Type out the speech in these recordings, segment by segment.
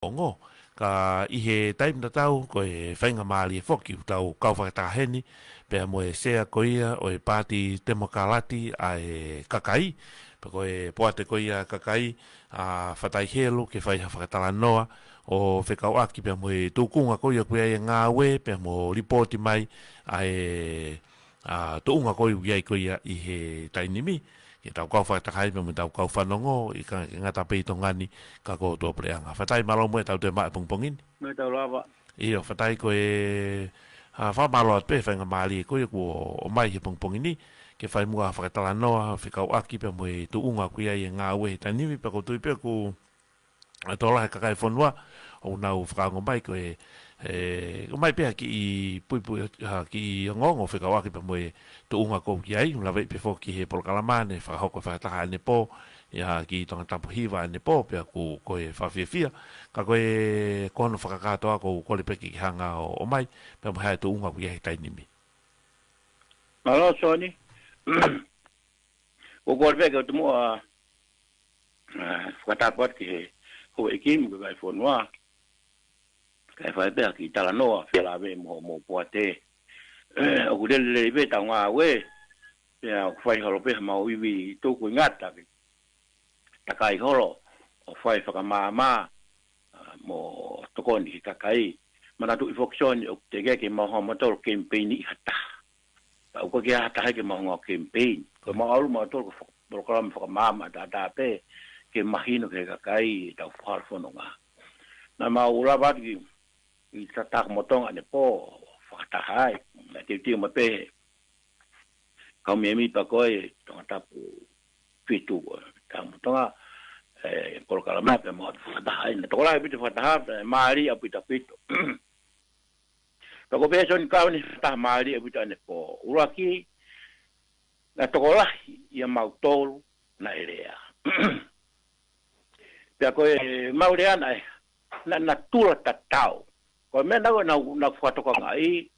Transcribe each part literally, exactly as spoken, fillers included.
ongo. Ka ʻi he taimi tatau, ko e faingamālie foki ʻoku tau kau fakataha heni, pea mo e sea ko ia ʻo e Paati Temokalati ʻa e kakai, pea ko e poate ko ia kakai, ʻa Fatai Helu ke fai ha fakatalanoa ʻo fekauʻaki pea mo e tuʻunga ko ia ʻoku ʻi ai e ngāue, pea mo lipooti mai ʻa e ʻa, tuʻunga ko ia ʻoku ʻi ai ko ia ʻi he taimi ni, ke tau kau fakataha ai pea mo tau kau fanongo, ʻikai ke ngata pē ʻi Tonga ni ka ko e tuʻapuleʻanga. Fatai, mālō muʻa e tau toe maʻu he pongipongi ni. Mo e tau lava. ʻIo, Fatai, ko e, ʻa, fakamālō atu pē faingamālie ko ia kuo ʻomai he pongipongi ni, ke fai muʻa ha fakatalanoa, fekauʻaki pea mo e tuʻunga ʻoku ʻi ai e ngāue he taimi ni, pea ʻoku ou tui pē ʻoku ʻa e tokolahi e kakai e fonua, ʻoku nau fakaongo mai ko e, e, ʻomai pē ha kiʻi puipui, ha kiʻi ongoongo fekauʻaki pea mo e tuʻunga ʻoku ʻi ai, ʻoku laveʻi pē foki he polokalama ni, fakahoko fakataha ʻanepō, ʻia ki Tongatapu Hiva ʻanepō, pea ʻoku, ko e fakafiefia, ka ko e, ko hono fakakātoa ʻoku ou kole pē ke ke hanga ʻo, ʻomai, pea mo e hā e tuʻunga ʻoku ʻi ai he taimi ni. Mālō, Soni. ʻOku ou kole pē ke u tomuʻa, ʻa, fakatapu atu ki he houʻeiki mo e kakai e fonua. Kae fai pē ha kiʻi talanoa, felāveʻi mo, mo poate. ʻOku lele lelei pē ʻetau ngāue, pea ʻoku fai holo pē ha mau ivi tuku ʻi ngata ke takai holo, ʻo fai fakamaama, ʻa, mo tokoni ki he kakai. Manatuʻi foki Soni ʻoku teʻeki ke mau hanga mautolu ʻo kemipeini ʻi ha taha. Ka ʻoku ʻikai ke ʻi ai ha taha ia ke mau hanga ʻo kemipeini. Ko e mau ʻalu mautolu ko e faka-, polokalama fakamaama ʻataʻatā pē ke mahino ki he kakai ʻetau fakafononga. Naʻa mau lava atu ki, ki Tongatapu mo Tonga ʻanepō, fakataha ai. Naʻe teuteu mai pē kau mēmipa ko ē Tongatapu fitu, ʻa, Tongatapu mo Tonga, e, polokalama pea mau fakataha ai. Naʻe tokolahi ʻaupito fakataha, pea mālie ʻaupito ʻaupito. Pea ko e pehē ʻe Soni kau ni fakataha mālie ʻaupito ʻanepō. ʻUluaki, naʻe tokolahi ʻia mautolu naʻe lea. Pea ko e mau lea naʻe, naʻe, naʻe natula tatau. Ko e meʻa naʻa, naʻa, naʻa fakatokangaʻi,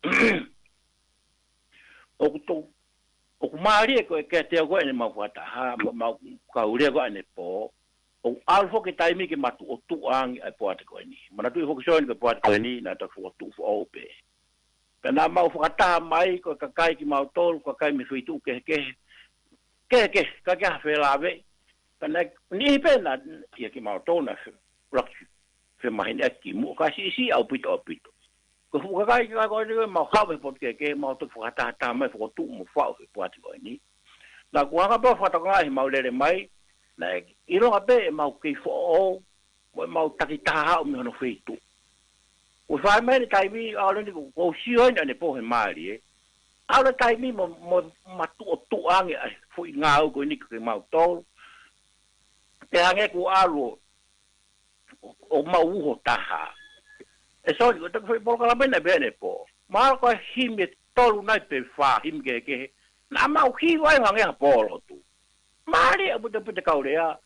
ʻoku to-, ʻoku mālie ko e kiate au ko eni mau fakataha, ma-, mau kau lea ko ē ʻanepō, ʻoku ʻalu foki e taimi ke matuʻotuʻa ange ʻa e poate ko eni. Manatuʻi foki Soni ko e poate ko eni, naʻe toki fokotuʻu foʻou pē. Pea naʻa mau fakataha mai ko e kakai kimautolu, kakai mei he feituʻu kehekehe. Kehekehe, ka ke ha felāveʻi. Pea naʻe, niʻihi pē naʻe ʻia kimautolu naʻe fe-, ʻuluaki femahinoʻaki kimuʻa, ka siʻisiʻi ʻaupito ʻaupito. Ko e fuʻu kakai, kakai ko eni mau haʻu he poate kehekehe, mau toki fakatahataha mai, fokotuʻu mo faʻu he poate ko eni. Naʻa ku hanga pē ʻo fakatokangaʻi heʻemau lele mai, naʻe ʻilonga pē ʻemau kei foʻou, mo ʻemau takitaha haʻu mei hono feituʻu. Ko e fai mai eni taimi, ʻalu eni ko, ko e sio eni ʻanepō he mālie. ʻAlu e taimi mo, mo matuʻotuʻa ange ʻa e foʻi ngāue ko eni kimautolu. Pea hangē kuo ʻalu ʻo, ʻo mau uho taha. ʻE Soni, ko e toki foʻi polokalama eni naʻe pehē ʻanepō. Mahalo ko e himi ʻe tolu nai pe fā, himi kehekehe. Naʻa mau hiva ai hangē ha pōlotu. Mālie ʻaupito ʻaupito e kau lea.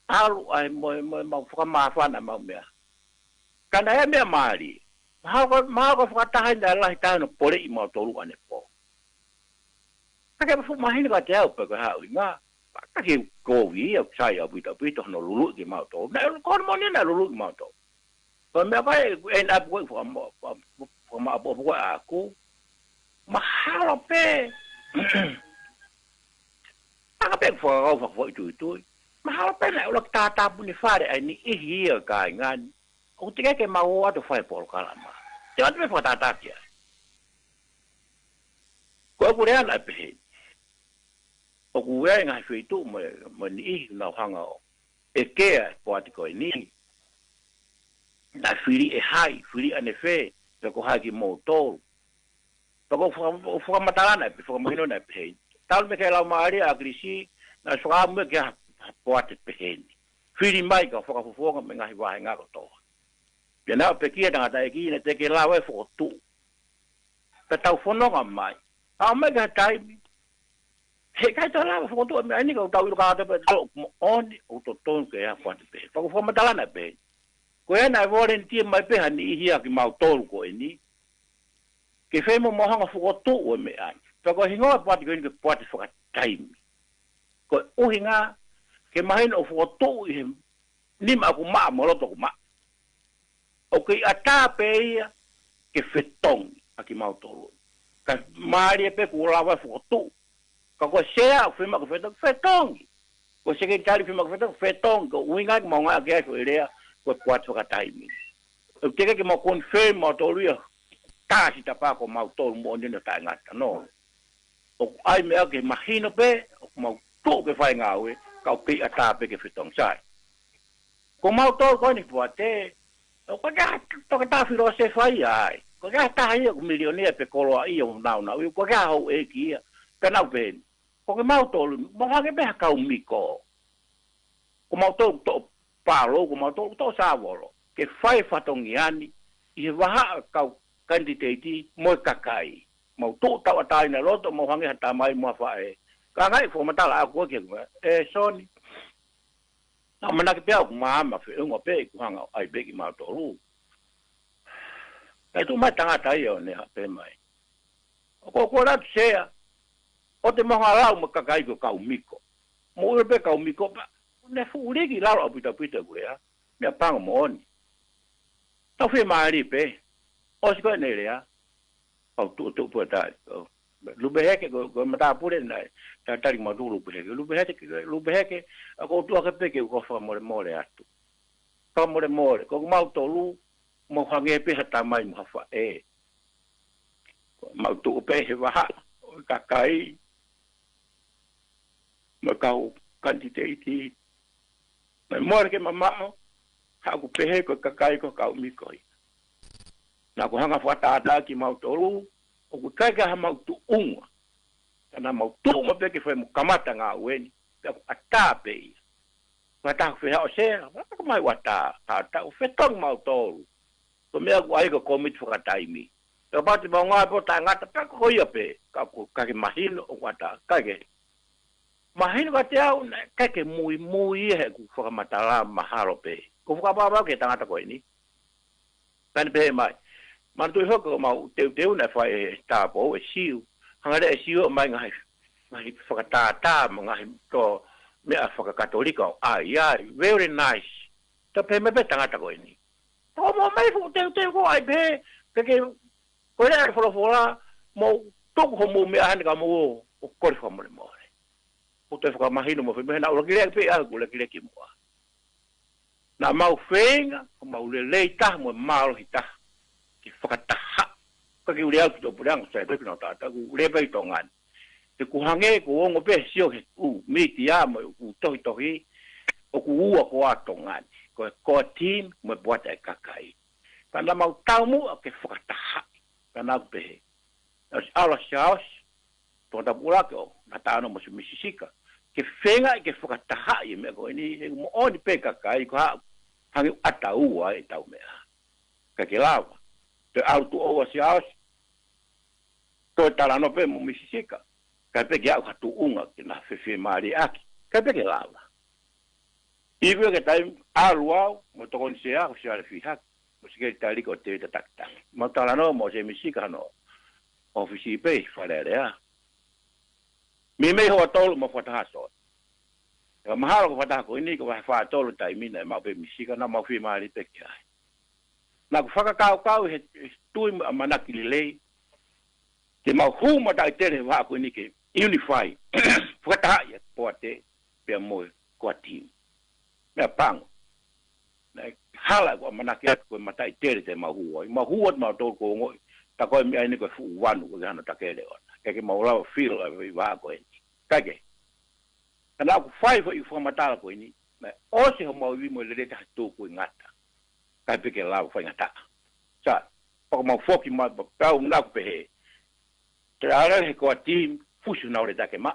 ʻAlu ai mo, mo, mo fakamāfana mau meʻa. Ka naʻe meʻa mālie. Mahalo ko, mahalo ko e fakataha eni naʻe lahi taha hono poleʻi mautolu ʻanepō. Ka ke fuʻu mahino kiate au pe ko e hā e ʻuhinga. Ka ke kovi ia, sai ʻaupito ʻaupito hono luluʻi kimautolu. Naʻe, ko hono moʻoni naʻe luluʻi kimautolu. Ko e meʻa ko ē, ʻe na pu ko e fakama-, fakama-, fakamaʻopoʻopo ko ē ʻaʻaku. Mahalo pē. Aka pē fakakau fakafoʻituitui. Mahalo pē naʻe ʻuluaki tātāpuni fale ʻa e niʻihi ia kāinga ni. ʻOku teʻeki ke mau ō atu ʻo fai polokalama. Te atu pē fakatātā ki ai. Ko ʻeku lea naʻe pehē. ʻOku ʻi ai e ngaahi feituʻu mo, mo e niʻihi naʻa nau hanga ʻo ʻekea e poate ko eni. Naʻe fili ʻe hai, fili ʻanefē, pe ko hai kimoutolu. Pea ko e faka-, fakamatala naʻe pe-, fakamahino naʻe pehē. Talu mei he laumālie ʻa ʻAkilisi, naʻe fakaʻamu ia ke ha, ha poate pehē ni. Fili mai kau fakafofonga mei he ngaahi vāhenga kotoa. Pea naʻe pekia e tangataʻeiki, naʻe teʻeki lava e fokotuʻu. Pea tau fononga mai. Aʻu mai ki ha taimi. Heʻikai toe lava fokotuʻu e meʻa ni ka ʻoku tau ʻilo kātoa pē ʻoku moʻoni, ʻoku totonu ke ʻi ai ha poate pehē. Pea ko e fakamatala naʻe pehē. Ko ia naʻe volunteer mai pē ha niʻihi ia kimautolu ko eni. Ke fai mo mau hanga fokotuʻu e meʻa ni. Pea ko e hingoa e poate ko eni ko e poate fakataimi. Ko e ʻuhinga, ke mahino ʻoku fokotuʻu ʻi he nima ʻoku maʻa mo e loto ʻoku maʻa. ʻOku kei ʻatā pē ia ke fetongi ʻa kimautolu. Ka mālie pē kuo lava fokotuʻu. Ka ko e sea ʻoku fiemaʻu ke fetongi, fetongi. Ko e sekelitali fiemaʻu ke fetongi, fetongi. Ko e ʻuhinga ke mau ngāueʻaki ai foʻi lea ko e kuata fakataimi. ʻOku teʻeki ke mau confirm mautolu ia, tā si tapa ko mautolu moʻoni ʻo taʻengata, no. ʻOku ʻai meʻa ke mahino pē ʻoku mau tuʻu ke fai ngāue, ka ʻoku kei ʻatā pē ke fetongi, sai. Ko mautolu ko eni poate, ʻoku ʻikai ke ʻi ai ha toketā filōsefa ia ai. ʻOku ʻikai ke ʻi ai ha taha ia ʻoku milionea pe koloaʻia ʻo naunau, ʻoku ʻikai ke ʻi ai ha houʻeiki ia. Ka naʻa ku pehē ni, ko kimautolu, mau hangē pē ha kau miko. Ko mautolu toʻo palo, ko mautolu toʻo sāvolo. Ke fai fatongia ni ʻi he vahaʻa kau kanititeiti mo e kakai. Mau tuʻu tauʻatāina loto, mau hangē ha tamai mo ha faʻē. Ka ngai fakamatala ʻaku ki he, ʻe Soni, naʻa ku ʻamanaki pē au ʻoku maama feʻunga pē ʻeku hanga ʻo ʻai pē kimautolu. Kae tuʻu mai tangata ia ʻo ne haʻu pē mai. ʻOku ou kole atu Sea, ʻoua te mau hanga ʻo lau mo e kakai ko e kau miko. Mou ʻilo pē kau miko pē, ne fuʻu liki lalo ʻaupito ʻaupito ʻeku lea. Meʻapango moʻoni. Tau fiemālie pē. ʻOsi ko eni e lea. Kau tuʻu tuʻu pō tali. ʻO. Lupeheke, ko, ko e matāpule naʻe talitali mautolu Lupeheke. Lupeheke, Lupeheke, ʻoku ou tuʻu hake pē ke u kau fakamolemole atu. Fakamolemole, ko mautolu, mau hangē pē ha tamai mo ha faʻē. Mau tuʻu pē he vahaʻa ʻo e kakai, mo e kau kanititeiti. Naʻe mole ke mamaʻo, haʻaku pehē ko e kakai ko e kau miko ia. Naʻa ku hanga fakatātā kimautolu, ʻoku ʻikai ke ʻi ai hamau tuʻunga. Ka naʻa mau tuʻu maʻu pē ke fai mo kamata ngāue ni, pea ʻoku ʻatā pē ia. Ko ha taha ʻoku fehaʻu Sea, ʻoku ʻikai ke ʻi ai ha ʻatā, ka ʻatā ʻo fetongi mautolu. Ko e meʻa ʻoku ʻai ko e kōmiti fakataimi. Kapau te mau ngāue pē ʻo taʻengata, pea ko ia pē, ka ʻoku ʻikai ke mahino ʻoku ʻatā, ʻikai ke. Mahino kiate au naʻe ʻikai ke muimui ia heʻeku fakamatala mahalo pē. Ko e fakapapau ki he tangata ko eni. Ka ne pehē mai. Manatuʻi foki ko ʻemau teuteu naʻe fai ʻe he tāupoʻou, ʻe Siu. Hanga leva ʻe Siu ʻo ʻomai ngaahi, ngaahi fakatātā mo e ngaahi tō meʻa fakakatolika ʻo ʻai ai. Very nice. Ka pehē mai pē tangata ko eni. Ko mo mai fuʻu teuteu ko ʻai pē, ke ke, ko e lea ʻa e folofola, mou tuku homou meʻa heni ka mou ō, ʻo kole fakamolemole. ʻO toe fakamahino mo fai meʻa naʻa ku laki lea pē ʻa ku laki lea ki muʻa. Naʻa mau feinga, ko mau lelei taha mo e mālohi taha. Ke fakataha. Ka ke u lea ki tō puleʻanga, sai pē ki nau tātā, ku lea pē ʻi Tonga ni. He ʻoku hangē, ʻoku ongo pē sio he ʻū mītia mo e ʻū tohitohi, ʻoku ua ko ā Tonga ni. Ko e core team, mo e poate ʻa e kakai. Ka naʻa mau taumuʻa ke fakataha. Ka naʻa ku pehē. ʻOsi ʻalu ʻa Siaosi, Tongatapu ʻUluaki ʻo, naʻa tano mo Semi Sisika. Ke feinga ke fakataha ʻi he meʻa ko eni, he moʻoni pē kakai, ko ha, hangē ʻoku ʻataua ʻetau meʻa. Ka ke lava. Toe ʻalu tuʻo ua Siaosi, toe talanoa pē mo Misi Sika. Kae pē ke aʻu ha tuʻunga ke na fefiemālieʻaki. Kae pē ke lava. Iku ia ke taimi ʻalu au, mo tokoni Sea, ko Sea Lefihaki. Mo sekelitali ko Tēvita Takitaki. Mau talanoa mo Semi Sika hano ʻōfisi pē ʻi Fale Alea. Meimei houa tolu mau fakataha Soni. ʻE mahalo ko e fakataha ko eni, ko e vahe fā tolu taimi naʻe maʻu pē Misi Sika naʻa mau fiemālie pē ki ai. Naʻa ku fakakaukau he, he tui mo e ʻamanaki lelei. Te mau hū mataʻitele he vahaʻa ko eni ke unify. Fakatahaʻi ʻa e poate pea mo e core team. Meʻapango. Naʻe hala ko e ʻamanaki atu ko e mataʻitele te mau hū ai. Mau hū atu mau tolu ko ongoʻi. Ta ko e meʻa eni ko e fuʻu vanu ko e hano takele ona. Ke ke mau lava feel ʻa e vahaʻa ko eni. Kae kehe. Ka naʻa ku fai foʻi fakamatala ko eni, naʻe ʻosi homau ivi mo e lele taha tō ko e ngata. Kae pē ke lava faingataʻa. Sa, pea ko mau foki mai pea pau naʻa ku pehē. Te ala he core team, fusi nau le take ma.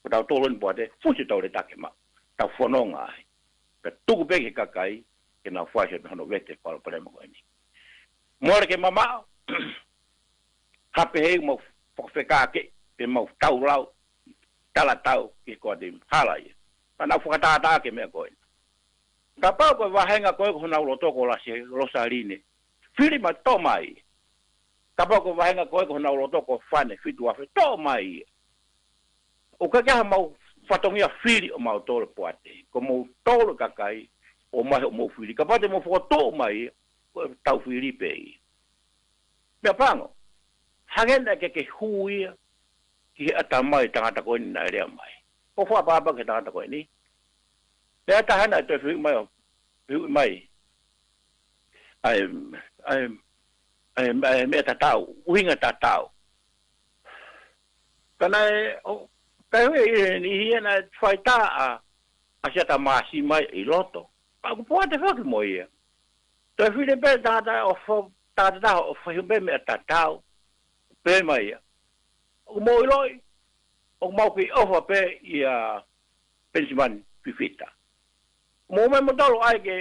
Ko tau tolo ni poate, fusi tau le take ma. Tau fononga ai. Pea tuku pē ki he kakai, ke nau fai he hano vete palopalema ko eni. Mole ke mamaʻo, ha pehē mau fakafekake, pe mau taulau, talatau, ki he core team, hala ia. Ka nau fakatātā ke meʻa ko eni. Kapau ko e vahenga ko ē ko honau loto ko Lasi, Losaline. Fili mai tō mai. Kapau ko e vahenga ko ē ko honau loto ko Fane, Fitu Afe, tō mai. ʻOku ʻikai ke ʻi ai hamau fatongia fili ʻo mau tolo poate. Ko mau tolo kakai, ʻomai homau fili. Kapau te mau fokotuʻu mai, ko e tau fili pē ia. Meʻapango, hangē naʻe ʻikai ke hū ia ki he ʻatamai ʻo e tangata ko eni naʻe lea mai. Ko e fakaʻapaʻapa ki he tangata ko eni. Meʻa ʻe taha naʻe toe fehuʻi mai ʻo, fehuʻi mai. ʻAi, ʻai, ʻai, ʻai, meʻa tatau, ʻuhinga tatau. Ka naʻe, ʻo, ka ʻi he, ʻi he, ʻi he naʻe fai tā ʻa, ʻa Siata Māsima ʻi loto. Ka ʻoku poate foki mo ia. Toe fili pē tangata ʻo fo-, tangata ʻo fehuʻi pē meʻa tatau. Pehē mai ia. ʻOku mou ʻiloʻi, ʻoku mau kei ʻofa pē ʻia Penisimani Fifita. Mou ō mai moutolu ʻai ke,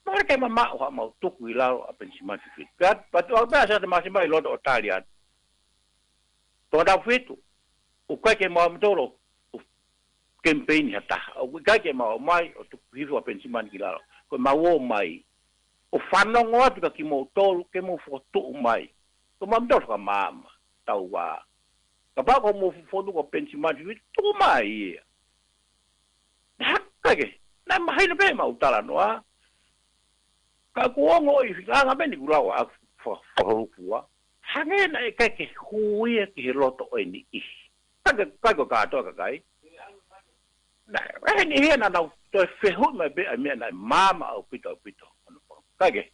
mole ke mamaʻo haʻamau tuku ʻi lalo ʻa Penisimani Fifita. Pea, pea tuʻu pē ʻa Siata Māsima ʻi loto ʻo tali atu. Tongatapu fitu, ʻoku ʻikai ke mau ō moutolu ʻo kemipeini ha taha. ʻOku ʻikai ke mau ō mai ʻo tuku hifo ʻa Penisimani ki lalo. Ko ʻemau ō mai ʻo fanongo atu kia kimoutolu, ke mou fokotuʻu mai. Ko ʻemau ō moutolu fakamaama, tau vā. Kapau ko hoʻomou fokotuʻu ko Penisimani Fifita, tuku mai ia. Naʻe ʻikai ke, naʻe mahino pē ʻemau talanoa. Ka ʻoku ongo ʻi he fika anga pē eni kuo lau ʻa e fa-, fakalukua. Hangē naʻe ʻikai ke hū ia ki he loto ʻo e niʻihi. Ka ke, ka ko e kātoa kakai. Naʻe, ʻe niʻihi ia naʻa nau toe fehuʻi mai pē ʻa e meʻa naʻe maama ʻaupito, ʻaupito. Ka ke,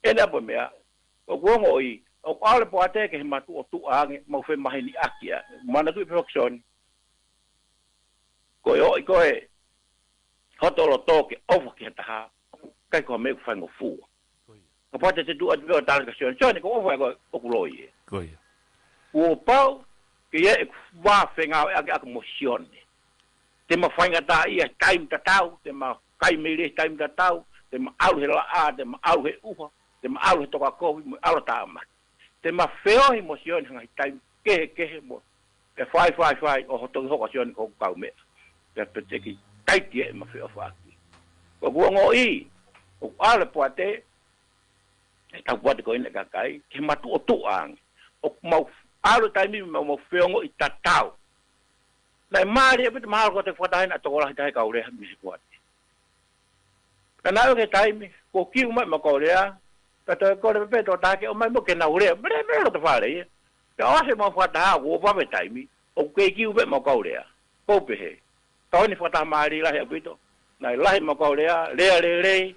ʻene ʻapo meʻa. ʻOku ongo ʻi, ʻoku ʻalu e poate ki he matuʻotuʻa ange, mau femahiniʻaki ia. Manatuʻi pē Fakisoni. Ko e ʻoʻi ko e hoto loto ke ʻofa ki ha taha, ʻikai ko ha meʻa ʻoku faingofua. Ko ia. Kapau te te tuʻu atu pē ʻo tala kia Sione, Sione, ko e ʻofa ʻa koe ʻoku loi ē. Ko ia. Kuo pau ke ʻi ai ʻeku vā fengāueʻaki ʻaʻaku mo Sione. Te ma faingataʻaʻia he taimi tatau, te ma kai meili he taimi tatau, te ma ʻalu he laʻā, te ma ʻalu he ʻuha, te ma ʻalu he tokakovi, mo e ʻalu ʻo tāmaki. Te ma feohi mo Sione he ngaahi taimi kehekehe mo e fai, fai, fai, ʻo hoto hoko ʻa Sione ko hoku kaumeʻa. Pea pē te ke taiti ē ʻema feʻofaʻaki. ʻOku ongo ʻi, ʻoku ʻalu e poate, ʻe tau poate ko eni kakai, ki he matuʻotuʻa ange. ʻOku mau ʻalu taimi mau, mau feongoʻi tatau. Naʻe mālie ʻaupito mahalo ko e te fakataha ʻena tokolahi taha e kau lea mei he poate. Ka naʻe ʻi ai e taimi, kuo kiu mai ʻema kau lea, ka toe kole pē tokotaha ke ō mai mo ke nau lea, lea pē loto fale ia. Ka ʻosi ʻemau fakataha, kuo vave taimi, ʻoku kei kiu pē ʻemau kau lea. Kou pehē. Ka ʻoku ʻi ai e fakataha mālie lahi ʻaupito. Naʻe lahi ʻemau kau lea, lea lelei,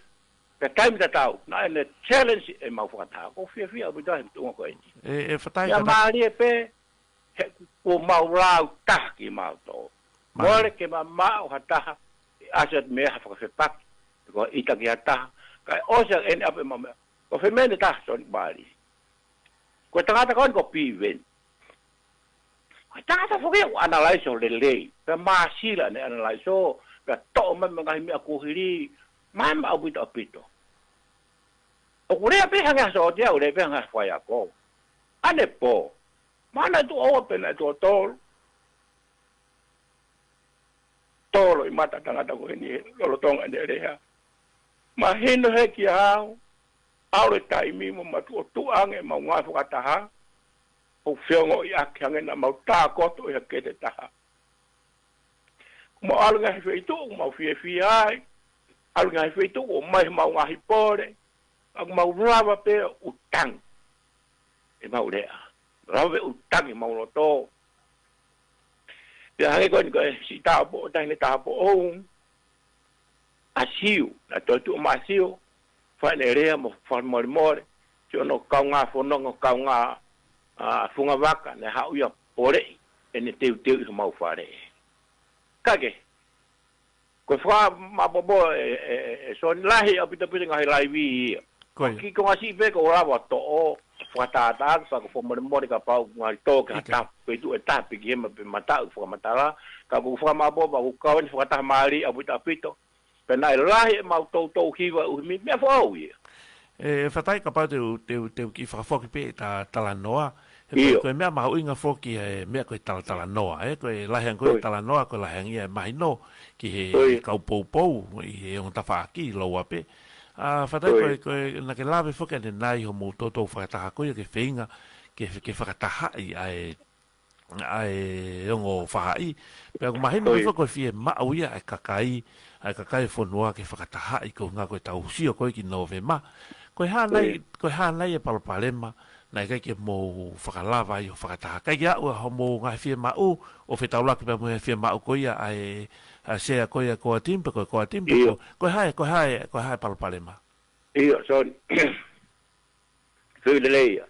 ka taimi tatau, naʻe ne challenge ʻemau fakataha. ʻOku ou fiefia ʻaupito he tuʻunga ko eni. ʻE, ʻe Fatai, ia ka ta- mālie pē, he kuo mau lau taha kimautolu. Mālie. Mole ke mamaʻo ha taha, ʻe ʻasi atu mei ai ha fakafepaki, ko e ʻita ki ha taha, kae ʻosi ʻa ʻene ʻapo ʻemau meʻa. Ko e fēmeni taha Sione Bali. Ko e tangata ko eni ko Piveni. Ko e tangata foki ʻoku analaiso lelei, pea māsila ʻene analaiso, pea toʻo mai mo e ngaahi meʻa kuo hili, maama ʻaupito ʻaupito. ʻOku lea pē hangē ha sōtia, ʻoku lea pē hangē ha faiako. ʻAnepō, mana tu ʻoua pē naʻe tuʻo tolu. Tolo ʻi mata tangata ko eni he lolotonga ʻene lea. Mahino he kia au, ʻalu e taimi mo matuʻotuʻa ange ʻemau ngāue fakataha, ʻo feongoʻiʻaki hangē naʻa mau tākoto ʻi ha kete taha. Ko mau ʻalu ngaahi feituʻu, ko mau fiefia ai, ʻalu ngaahi feituʻu, ʻomai ʻemau ngaahi pole, ʻoku mau lava pē ʻo tangi ʻemau lea. Lava pē ʻo tangi ʻemau loto. Pea hangē ko eni ko e siʻi tāupoʻou, taʻahine tāupoʻou, ʻa Siu, naʻe toe tuʻu mai ʻa Siu, fai ʻene lea mo fakamolemole, siʻono kaungā fononga, kaungā, ʻa, fungavaka, naʻe haʻu ia ʻo poleʻi ʻene teuteu ʻi homau fale. Ka ke, ko e fakamāpopo ē, ē, ē, ē, Sione, lahi ʻaupito ʻaupito ngaahi laivi ia. Ko ia. Ko e kiʻi konga siʻi pē ʻoku ou lava ʻo toʻo, fakatātā, ka ko e fakamolemole kapau ngaahi tō ki ha taha, pe tuʻu e taha, pe ki hema, pe mataʻu, fakamatala, ka ko e fakamāpopo, ko e kau eni fakataha mālie ʻaupito ʻaupito. Pea naʻe lahi ʻemau toutou hiva ʻuhi mei, meʻa foʻou ia. ʻE, ʻe Fatai kapau te u, te u, te u kiʻi fakafoki pē ʻeta talanoa. He ko e, ʻio, ko e meʻa mahuʻinga foki e meʻa ko e talatalanoa, ē, ko e lahi ange ko e, ʻoi, talanoa, ko e lahi ange ia e mahino ki he, ʻoi, kau poupou, ʻi he ongo tafaʻaki, lōua pē. ʻA, Fatai, ʻoi, ko e, ko e, naʻa ke lave foki ʻanenai hoʻomou toutou fakataha ko ia ke feinga, ke, ke fakatahaʻi ʻa e ʻa e ongo faʻahi. Pea ʻoku mahino, ʻoi, foki ko e fiemaʻu ia ʻa e kakai, ʻa e kakai e fonua ke fakatahaʻi ko e ʻuhinga ko ʻetau sio ko ē ki Nōvema. Ko e hā nai, ko e hā nai e palopalema naʻe ʻikai ke mou fakalava ai ʻo fakataha? ʻIkai ke aʻu ʻa hoʻomou ngaahi fiemaʻu ʻo fetaulaki pea mo e fiemaʻu ko ia ʻa e, ʻa e sea ko ia ʻa e core team, pe ko e core team, pe ʻIo. ko, ko e hā e, ko e hā e, ko e hā e palopalema? ʻIo, sorry. Feu lelei ia.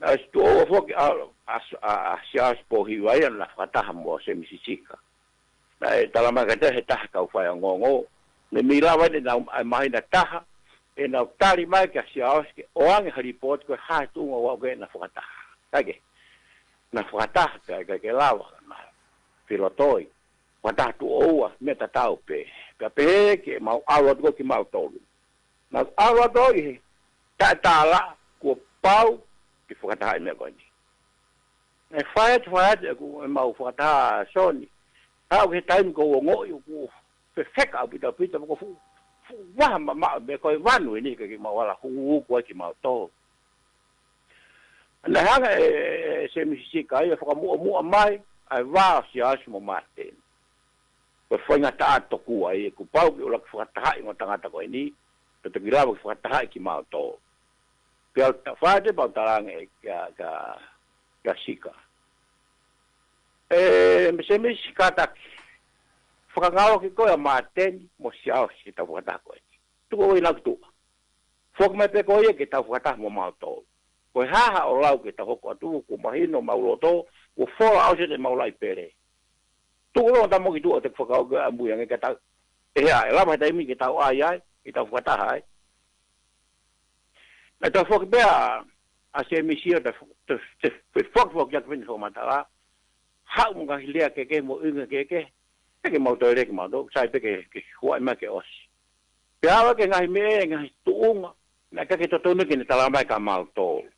Naʻe ʻosi tuʻo ua foki ʻa, ʻa, ʻa, ʻa Siaosi Pōhiva ia naʻe fakataha mo Semisi Sika. Naʻe talamai kiate au ʻe he taha kau faiongoongo, ne mei lava ʻene nau, ʻa e māhina ʻe taha, ʻenau tali mai kia Siaosi ke ʻoange ha lipooti ko e hā e tuʻunga ʻoku ʻi ai ʻena fakataha. Kae kehe, naʻe fakataha pea ʻikai ke lava, naʻe felotoi. Fakataha tuʻo ua, meʻa tatau pē. Pea pehē ke mau ʻalu atu ko ē kimautolu. Naʻa ku ʻalu atu ʻi he taʻetālaʻa kuo pau ke fakataha e meʻa ko eni. Naʻe fai atu, fai atu ʻeku, ʻemau fakataha, Soni. Aʻu ki he taimi ʻoku ou ongoʻi ʻoku fefeka ʻaupito, ʻaupito, mo ko e fuʻu, fuʻu vaha mamaʻo e meʻa ko e vanu eni, ʻikai ke mau ala hū uku ai kimautolu. Naʻe hanga ʻe, ʻe, ʻe Semisi Sika ia ʻo fakamuʻomuʻa mai ʻa e vā ʻo Siaosi mo Māteni. Ko e faingataʻa tokua ia, kuo pau ke ʻuluaki fakatahaʻi e ongo tangata ko eni, pea toki lava ke fakatahaʻi kimautolu. Pea u ta-, fai atu pea u talaange kia, kia, kia Sika. ʻE, Semisi, kātaki, fakangaloki koe ʻa Māteni mo Siaosi ʻi heʻetau fakataha ko eni. Tuku ʻo ʻai ʻenau ki tuʻa. Foki mai pē koe ia ke tau fakataha mo mautolu. Ko e hā haʻo lau ke tau hoko atu, kuo mahino ʻemau loto, kuo fola ʻosi ʻemau laʻi pele. Tuku ʻo ʻai mo ki tuʻa, te u fakakaukau ʻamui ange ke tau. ʻE hea, ʻe lava he taimi ke tau ʻai ai, ke tau fakataha ai. Naʻe tau foki pē ʻa, ʻa Semisi ʻo te, te, te, te fokifoki ʻaki pē ʻene fakamatala. Haʻu mo e ngaahi lea kehekehe mo e ʻuhinga kehekehe. ʻIkai ke mau toe lea kimautolu, sai pē ke, ke huaʻi mai ke ʻosi. Pea ʻalu ki he ngaahi meʻa, ngaahi tuʻunga, naʻe ʻikai ke totonu ke ne talamai kia mautolu.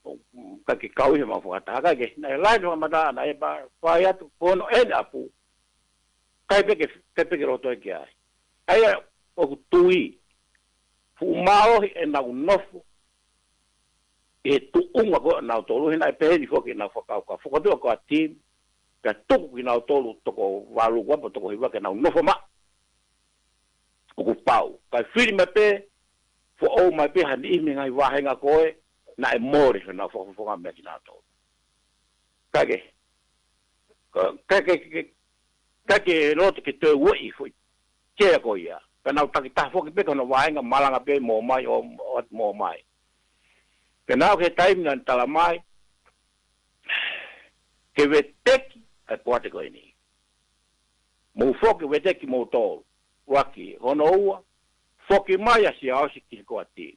ʻIkai ke kau ʻi heʻemau fakataha, ʻikai ke, naʻe lahi ʻene fakamatala, naʻe pa-, fai atu, ko hono ʻene ʻapu. ʻIkai pē ke, ʻikai pē ke loto ia ki ai. ʻA ia, ʻoku ou tui, fuʻu mālohi ʻenau nofo ʻi he tuʻunga ko ē ʻanautolu, he naʻe pehē ni foki ʻenau fakakaukau. Fokotuʻu ʻa e core team, pea tuku kinautolu toko valu ko ē pe toko hiva ke nau nofo maʻu. ʻOku pau. Kae fili mai pē, foʻou mai pē ha niʻihi mei he ngaahi vāhenga ko ē, naʻe mole honau fakafofonga meʻa kinautolu. Kae kehe, ka, kae kehe, ke, kae kehe loto ke toe ueʻi foʻi sea ko ia. Ka nau takitaha foki pē ki hono vāhenga, malanga pē mo mai ʻo, ʻo, mo mai. Pea nau ki he taimi naʻe talamai ke veteki ʻa e poate ko eni. Mou foki veteki moutolu. ʻUluaki, hono ua, foki mai ʻa Siaosi ki he core team.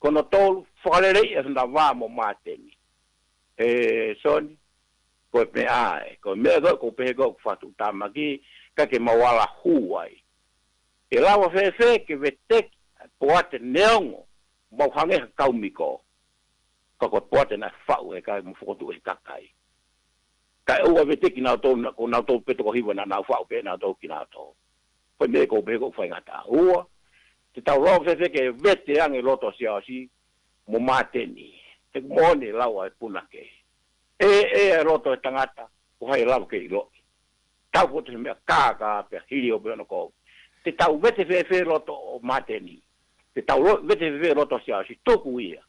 Ko hono tolu, fakaleleiʻi ʻa e fanga vā mo Māteni. ʻE, Soni, ko e meʻa ē, ko e meʻa ko ē, ʻoku ou pehē ko ē ʻoku fakatuʻutāmaki, ʻikai ke mau ala hū ai. ʻE lava fēfē ke veteki ʻa e poate neongo, mau hangē ha kau miko. Ka ko e poate naʻe faʻu ʻe he kakai mo fokotuʻu ʻe he kakai. Kae ʻoua veteki nautolu, na-, ko nautolu pē toko hiva naʻa nau faʻu pē nautolu kinautolu. Ko e meʻa ʻoku ou pehē ʻoku faingataʻa. Ua, te tau lava fēfē ke vete ange loto ʻo Siaosi mo Māteni. He ʻoku moʻoni e lau ʻa e punake. ʻE, ʻe, ʻa e loto ʻo e tangata, ko hai ʻe lava ke ʻiloʻi. Tau ko e meʻa kākā pea hili ʻo pē hono kou. Te tau vete fēfē loto ʻo Māteni. Te tau lo-, vete fēfē loto ʻo Siaosi, tuku ia.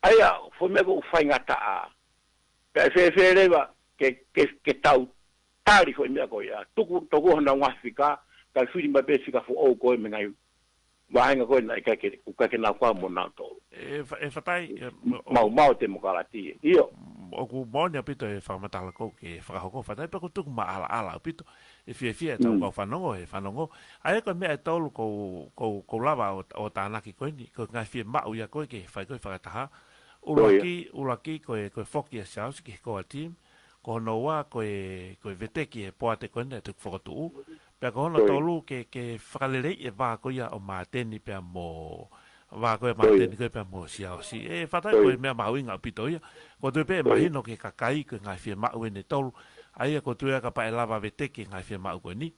ʻA ia, foʻi meʻa ʻoku faingataʻa. Pea ʻe fēfē leva ke, ke, ke tau tali foʻi meʻa ko ia. Tuku, tuku honau ngaahi fika, kae fili mai pē fika foʻou ko ē mei he ngaahi vāhenga ko ē naʻe ʻikai ke, ʻoku ʻikai ke nau kau mo nautolu. ʻE fa-, ʻe Fatai, ʻe, ʻo-, Mau, mau temokalati. ʻIo. ʻOku moʻoni ʻaupito e fakamatala ko ē ke fakahoko, Fatai, pea ʻoku tuku maʻalaʻala ʻaupito e fiefia ʻetau Mm. kau fanongo, he fanongo. ʻA ia ko e meʻa ʻe tolu ʻoku, ʻoku, ʻoku lava ʻo, ʻo tānaki ko eni, ko e ngaahi fiemaʻu ia ko ē ke fai ko ē fakataha. ʻUluaki, ʻuluaki ko e, ko e foki ʻa Siaosi ki he core team. Ko hono ua ko e, ko e veteki e poate ko eni naʻe toki fokotuʻu. Pea ko hono tolu ke, ke fakaleleiʻi e vā ko ia ʻo Māteni pea mo, vā ko ē ʻa Māteni ko ē pea mo Siaosi. ʻE Fatai, ko e meʻa mahuʻinga ʻaupito ia. ʻOku ou tui pē ʻe mahino ki he kakai ko e ngaahi fiemaʻu eni ʻe tolu. ʻA ia ʻoku ou tui kapau ʻe lava veteki e ngaahi fiemaʻu ko eni.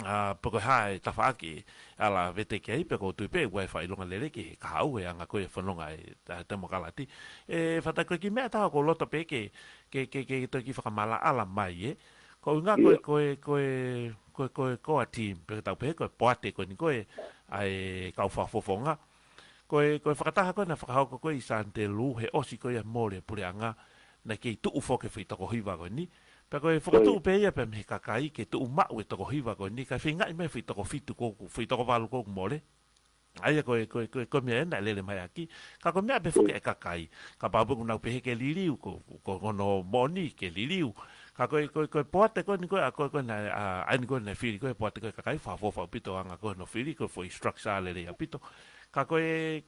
ʻA, pe ko e hā e tafaʻaki ʻe ala veteki ai, pea ʻoku ou tui pē ʻoku ʻi ai e fakaʻilonga lelei ki he kahaʻu e anga ko ē e fononga ʻa e, ʻa e temokalati. ʻE Fatai, ko e kiʻi meʻa ʻe taha ʻoku ou loto pē ke, ke, ke, ke toki fakamaʻalaʻala mai, ē. Ko e ʻuhinga ko e, ko e, ko e, ko e, ko e core team, pe tau pehē ko e poate ko eni ko e, ʻa e kau fakafofonga. Ko e, ko e fakataha ko ē naʻe fakahoko ko ē ʻi Sanitelū he ʻosi ko ia mole puleʻanga, naʻe kei tuʻu foki e foʻi toko hiva ko eni. Pea ko e fakatuʻu pē ia pea mei he kakai ke tuʻu maʻu e toko hiva ko eni, kae feingaʻi mai e foʻi toko fitu ko ē, foʻi toko valu ko ē mole. ʻA ia ko e, ko e, ko e, ko e meʻa ena ʻe lele mai ʻaki. Ka ko e meʻa pē foki e kakai. Kapau pē ʻoku nau pehē ke liliu, ko, ko, ko hono moʻoni ke liliu. Ka ko e, ko e, ko e poate ko eni ko e, ʻa ko e, ko e naʻe, ʻa, ʻa eni ko e naʻe fili ko e poate ko e kakai, fakafofonga ʻaupito anga ko hono fili, ko e foʻi structure lelei ʻaupito. Ka ko e,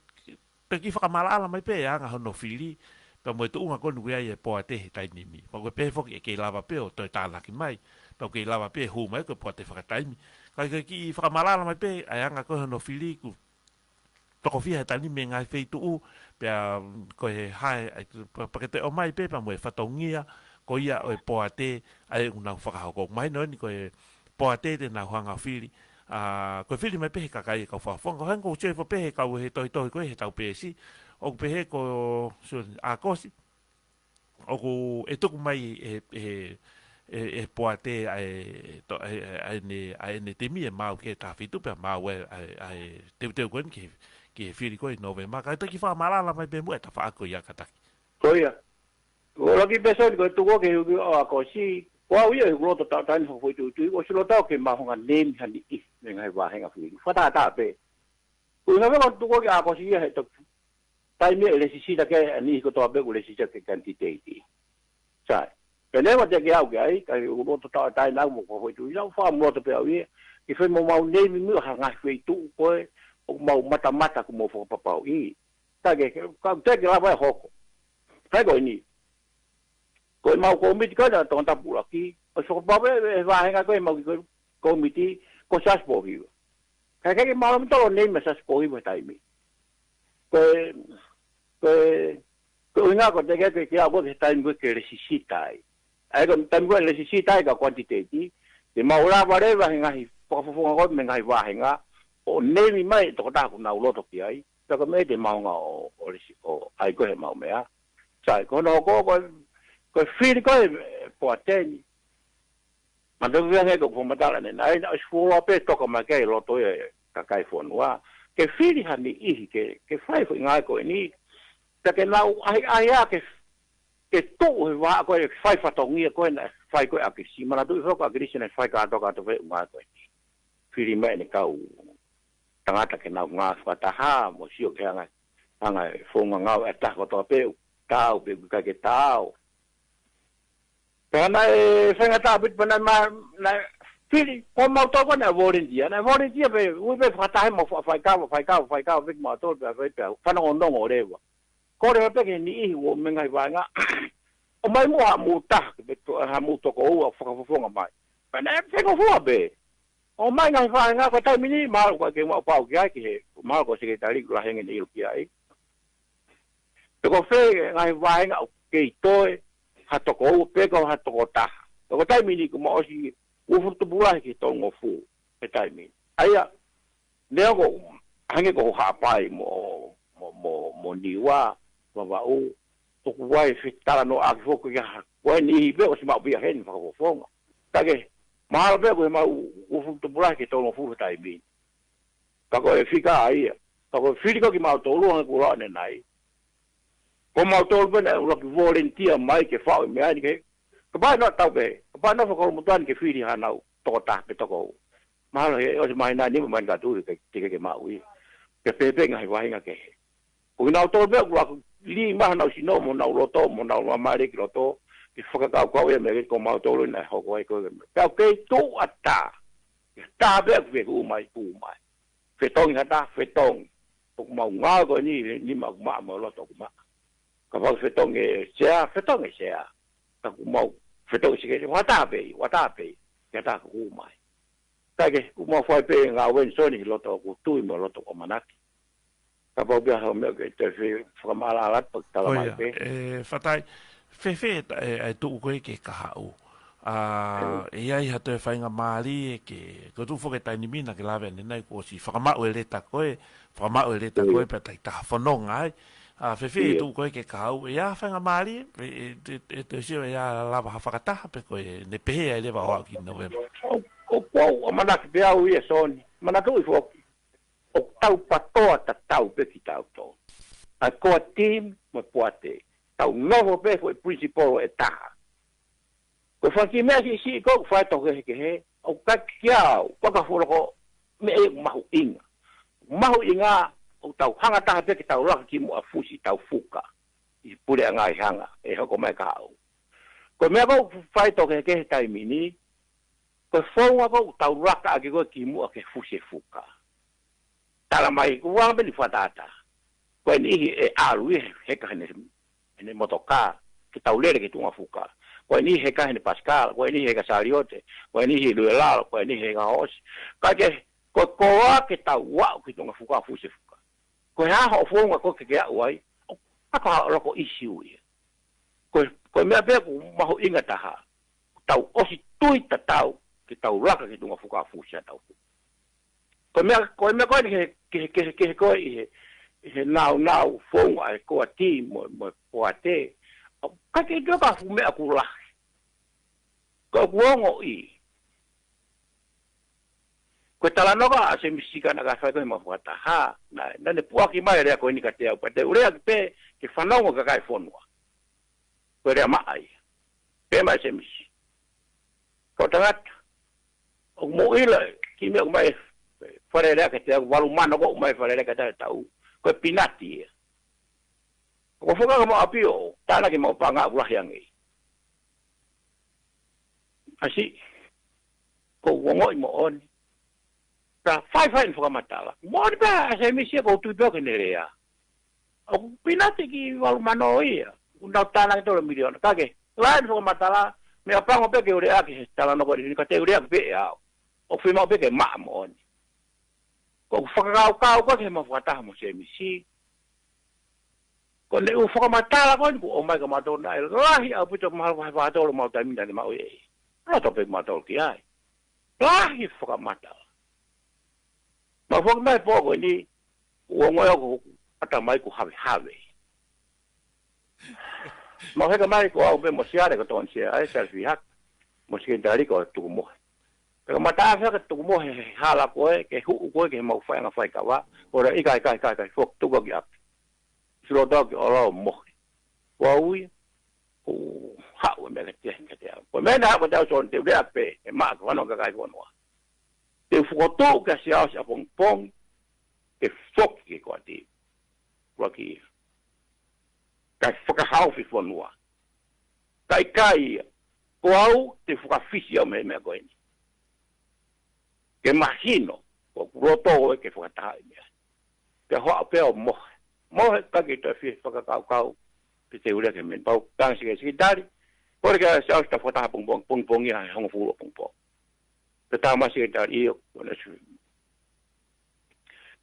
pea kiʻi fakamaʻalaʻala mai pē ʻa e anga hono fili, pea mo e tuʻunga ko eni ʻoku ʻi ai e poate he taimi ni. Pea ko e pehē foki ʻe kei lava pē ʻo toe tānaki mai, pea ʻoku kei lava pē ʻo hū mai ko e poate fakataimi. Ka ko e kiʻi fakamaʻalaʻala mai pē ʻa e anga ko hono fili, ʻoku toko fiha he taimi ni mei he ngaahi feituʻu, pea ko e hā, ʻa e, pea, pea ke toe ʻomai pē, pea mo e fatongia, ko ia ʻo e poate, ʻa ia ʻoku nau fakahoko. Mahino eni ko e poate te nau hanga ʻo fili. ʻA, ko e fili mai pē he kakai e kau fakafofonga. Ko e hangē ko ʻeku sio hifo pē he kau he tohitohi ko ē he ʻetau peesi. ʻOku pehē ko, so, ʻAokosi. ʻOku ʻe tuku mai e, e, e, e poate ʻa e, to, e, e, ʻa ʻene, ʻa ʻene timi ʻe maau ki he taha fitu pea maau e, ʻa e, ʻa e teuteu ko eni ki he, ki he fili ko ē ʻi Nōvema. Ka ʻe toki fakamaʻalaʻala mai pē muʻa e tafaʻaki ia kātaki. Ko ia. ʻO laki pē Soni ko e tuku ke ʻo ʻAokosi. Ko au ia he ʻeku loto tauʻatāina fakafoʻituitui, ʻosi loto au ke mau hanga ʻo name ha niʻihi mei he ngaahi vāhenga fili. Fakatātā pē. Ko e ʻuhinga ko e tuku ke ʻAokosi ia he toki taimi ʻe lēsisita ki ai e niʻihi kotoa pē ʻoku lēsisita ke kanititeiti. Sai. Pea neongo ʻa e teʻeki ke aʻu ki ai, ka ʻoku ou loto tauʻatāina au mo fakafoʻituitui, ʻoku ou fakamālō atu pē au ia, ke fai mo mau name mai ha ngaahi feituʻu ko ē, ʻoku mau matamata ʻoku mau fakapapauʻi. Ka ke, ka teʻeki ke lava ʻe hoko. Ka ko eni. Ko e mau kōmiti ko ē ʻa Tongatapu ʻUluaki, ʻosi fakapapauʻi e, e vāhenga ko ē mau kiʻi kōmiti, ko Siaosi Pōhiva. Ka ʻikai ke mālō mitolo nei ma Siaosi Pōhiva he taimi. Ko e, ko e, ko e ʻuhinga ko e teʻeki ke, ke aʻu ko ē ki he taimi ko ē ke lēsisita ai. ʻA ia ko e taimi ko ē lēsisita ai ka quantity, te mau lava leva he ngaahi fakafofonga ko ē mei he ngaahi vāhenga, ʻo name mai e tokotaha ʻoku nau loto ki ai, pea ko e meʻa ia te mau hanga ʻo, ʻo lēsi, ʻo ʻai ko ē he mau meʻa. Sai, ko hono hoko ko e, ko e fili ko ē e poate ni. Ma te u vea ngē ko e fakamatala ʻanenai, naʻe ʻosi fuoloa pē toka mai ki ai e loto ia e kakai fonua. Ke fili ha niʻihi ke, ke fai e foʻi ngāue ko eni. Pea ke nau ʻahiʻahi ā ke, ke tuʻu he vahaʻa ko ē ke fai fatongia ko ē naʻe fai ko ē ʻe ʻAkilisi. Manatuʻi foki ko ʻAkilisi naʻe fai kātoa kātoa e ngāue ko eni. Fili mai ʻene kau tangata ke nau ngāue fakataha, mo sio ki he anga, anga e founga ngāue ʻa e taha kotoa pē, taau pe ʻikai ke taau. Pea naʻe faingataʻa ʻaupito pea naʻe ma-, naʻe fili, ko mautolu ko ē naʻe volunteer, naʻe volunteer pē, ui pē fakataha mo fa-, faikava, faikava, faikava, pē kimautolu pē, pē, pē, fanongonongo leva. Kole pē ki he niʻihi ʻo e ngaahi vāhenga. ʻOmai muʻa ha mou taha, ke pe to-, ha mou toko ua fakafofonga mai. Pea naʻe fengofua pē. ʻOmai ngaahi vāhenga ko e taimi ni, mahalo ko e ke mau pau ki ai ki he, mahalo ko e sekelitali ʻoku lahi ange ʻene ʻilo ki ai. Pe ko fē ngaahi vāhenga ʻoku kei toe ha toko ua pe ko ha toko taha. Pe ko e taimi ni ʻoku mau ʻosi uofulu tupu lahi ki he tolungofulu he taimi ni. ʻA ia, neongo hangē ko Haʻapai mo, mo, mo, mo Niua, Vavaʻu, ʻoku ʻi ai e fetalanoaʻaki foki ia, ko e niʻihi pē ʻosi maʻu pē ia heni fakafofonga. Ka ke, mahalo pē ko e mau uofulu tupu lahi ki he tolungofulu he taimi ni. Ka ko e fika ia. Ka ko e fili ko ē kimautolu hangē ko e lau ʻanenai. Ko mautolu pē naʻe ʻuluaki volunteer mai ke faʻu e meʻa ni ke. Kapau naʻa tau pē, kapau naʻa fakalomutuani ke fili hanau toko taha pe toko ua. Mahalo he ʻosi māhina nima mai ka tuli ke, ke, ke maʻu ia. Ke pehē pē ngaahi vāhenga kehe. Ko kinautolu pē ʻoku ʻuluaki lī mai hanau sino mo honau loto, mo honau mamahi ki loto, ke fakakaukau ia mei he ko mautolu naʻe hoko ai ko e. Pea ʻoku kei tuʻu ʻatā. Ke tā pē ʻoku fekuʻu mai, kuʻu mai. Fetongi ha taha, fetongi. ʻOku mau ngāue ko eni, nima ʻoku maʻa mo e loto ʻoku maʻa. Kapau fetongi e sea, fetongi e sea. Ka ʻoku mau fetongi e sikeli, ʻoku ʻatā pē, ʻoku ʻatā pē, ke ʻatā kuʻu mai. Ka ke, ʻoku mau fai pē ngāue ni Soni he loto ʻoku tui mo e loto ʻoku ʻamanaki. Kapau pē ha meʻa ke te fe-, fakamaʻalaʻala atu pea tala mai pē. ʻE, fatai, fēfē e ta-, e, e tuʻu ko ē ki he kahaʻu. ʻA, ʻe ʻi ai ha toe faingamālie ke, ko e tuʻu foki e taimi ni naʻa ke lave ʻanenai kuo ʻosi fakamaʻu e leta ko ē, fakamaʻu e leta ko ē pea tai taha fononga ai. ʻA fēfē e tuʻu ko ē ke kahaʻu, ʻe ʻi ai ha faingamālie, ʻe, ʻe, ʻe, ʻe te sio ʻe lava ha fakataha pe ko e ne pehē ai leva ʻo aʻu ki November. ʻO, ʻoku ou ʻamanaki pē au ia, Soni. Manatuʻi foki, ʻoku tau patoa tatau pē kitautolu. ʻA e core team mo e poate. Tau nofo pē foʻi principle ʻe taha. Ko e fanga kiʻi meʻa siʻisiʻi ko ē ʻoku fai tau kehekehe, ʻoku ʻikai ke ʻi ai au, paka fuʻu loko meʻa ia ʻoku mahuʻinga. Mahuʻinga ʻoku tau hanga taha pē ke tau laka ki muʻa fusi tau fuka. ʻI he puleʻanga ʻi hanga, ʻe hoko mai kahaʻu. Ko e meʻa ko ē ʻoku fai tau kehekehe taimi ni, ko e founga ko ē ʻoku tau laka ʻaki ko ē ki muʻa ke fusi e fuka. Tala mai, ko e anga pē eni fakatātā. Ko e niʻihi ʻe ʻalu ia he heka heʻene, heʻene motokā, ke tau lele ki tuʻunga fuka. Ko e niʻihi heka heʻene pasikala, ko e niʻihi heka saliote, ko e niʻihi lue lalo, ko e niʻihi heka hoosi. Ka ke, ko e koloa ke tau aʻu ki tuʻunga fuka, fusi e fuka. Ko e hā hoʻo founga ko ē ke ke aʻu ai, ʻoku hā ha loko ʻisiū ia. Ko e, ko e meʻa pē ʻoku mahuʻinga taha. Tau ʻosi tui tatau, ke tau laka ki tuʻunga fuka fusi ʻa tau fuka. Ko e meʻa, ko e meʻa ko eni ke, ke, ke, ke, ko ē ʻi he, ʻi he nāunau founga ʻa e core team mo, mo e poate. ʻOku ʻikai ke ʻi ai ha fuʻu meʻa ʻoku lahi. Ko ʻeku ongoʻi. Ko e talanoa ʻa Semisi Sika naʻa ke fai ko ē he mau fakataha. Naʻa, naʻa ne puʻaki mai e lea ko eni kiate au. Pea te u lea ki pē, ke fanongo e kakai e fonua. Ko e lea maʻa ia. Pehē mai ʻe Semisi. Ko e tangata. ʻOku mou ʻilo, kiʻi meʻa ʻoku ʻomai e Fale Alea kiate au, valu mano ko ē ʻoku ʻomai e Fale Alea kiate au he taʻu. Ko e pinati ia. ʻOku ou fakahā ki homau ʻapi ʻo tānaki homau paʻanga ʻoku lahi ange. ʻAsi, ʻoku ou ongoʻi moʻoni. Ka faifai ʻene fakamatala. Moʻoni pē ʻa Semisi ia ʻoku ou tui pē au ki heʻene lea. ʻOku pinati ki valu mano ia. ʻOku nau tānaki tolu miliona. Ka ke, lahi ʻene fakamatala, meʻapango pē ke u lea ki he talanoa ko eni ka te u lea pē ʻe au. ʻOku fiemaʻu pē ke maʻa moʻoni. Ko ʻeku fakakaukau ko ē ki he mau fakataha mo Semisi. Ko ʻene ʻū fakamatala ko eni kuo ʻomai kia mautolu naʻe lahi ʻaupito mahalo vahe vahe tolu mau taimi naʻa ne maʻu ʻe. Loto pē mautolu ki ai. Lahi fakamatala. Mau foki mai pō ko eni, ʻoku ou ongoʻi au ko ʻeku ʻatamai kuo havehave. Mau heka mai ko au pē mo Siale ko Tony Sea, ʻa e Siale Fihaka. Mo Sekelitali ko Tukumohe. Pea ka mata afe ka Tukumohe he hala ko ē, ke huʻu ko ē, ke mau fai anga fai kava. Ko e ʻikai, ʻikai, ʻikai, ʻikai, foki tuku ki ʻapi. Silo tau ki ʻolunga mohe. Ko au ia, ʻoku haʻu e meʻa kiate, kiate au. Ko e meʻa naʻe haʻu kiate au Soni, te u lea pē, ʻe maʻa ke fanongo e kakai e fonua. Te u fokotuʻu kia Siaosi ʻapongipongi, ke foki ki he core team. Kua ki ia. Kae fakahaofi fonua. Kae ʻikai ia. Ko au, te u fakafisi au mei he meʻa ko eni. Ke mahino, ko ʻeku loto ʻoku ʻikai ke fakataha e meʻa. Te u haʻu pē ʻo mohe. Mohe ʻikai ke toe fie fakakaukau, pe te u lea ki he meʻa ni. Pau, tanga sike, Sekelitali, kole kia Siaosi tau fakataha ʻapongipongi, pongipongi ia he hongofulu ʻapongipongi. Pea tala mai ʻe Sekelitali, ʻio, ko ʻene sui.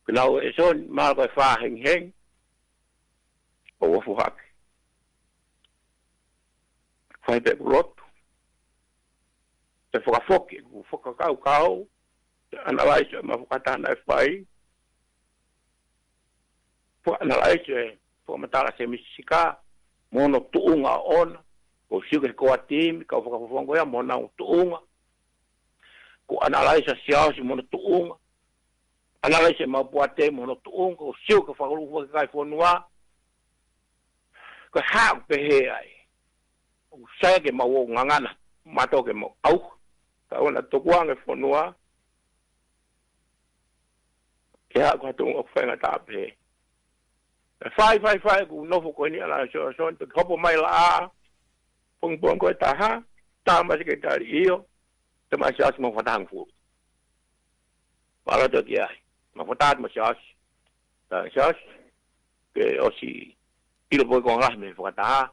Ko ʻenau ʻe Soni, mahalo ko e fā hengihengi, ʻo ofu hake. Fai pē ʻeku lotu. Te u fakafoki ʻeku fakakaukau, te u ʻanalaiso e mau fakataha naʻe fai. Faka-ʻanalaiso e fakamatala ʻa Semisi Sika, mo hono tuʻunga ʻoʻona, ʻoku ou sio ki he core team, kau fakafofonga ko ia, mo honau tuʻunga. ʻOku ou ʻanalaiso ʻa Siaosi mo hono tuʻunga. ʻAnalaiso e mau poate mo hono tuʻunga, ʻoku ou sio ki he fakalūkufua ki he kakai e fonua. Ko e hā ʻoku pehē ai. ʻOku sai ke mau ō ngangana, mato ke mau au. Ka ʻoua naʻa tukuange e fonua. Ke haʻu ki ha tuʻunga ʻoku faingataʻa pehē. Pea fai, fai, fai, ʻeku nofo ko eni ʻanalaiso ʻa Soni, toki hopo mai laʻā. Pongipongi ko ē ʻe taha, tala mai ʻe Sekelitali ʻio, te u maʻu ʻe Siaosi e mau fakataha hongofulu. Pea ʻalu atu ki ai. Mau fakataha atu mo Siaosi. Tala ʻe Siaosi, ke ʻosi ʻilo pē ko e ngaahi meʻa fakataha.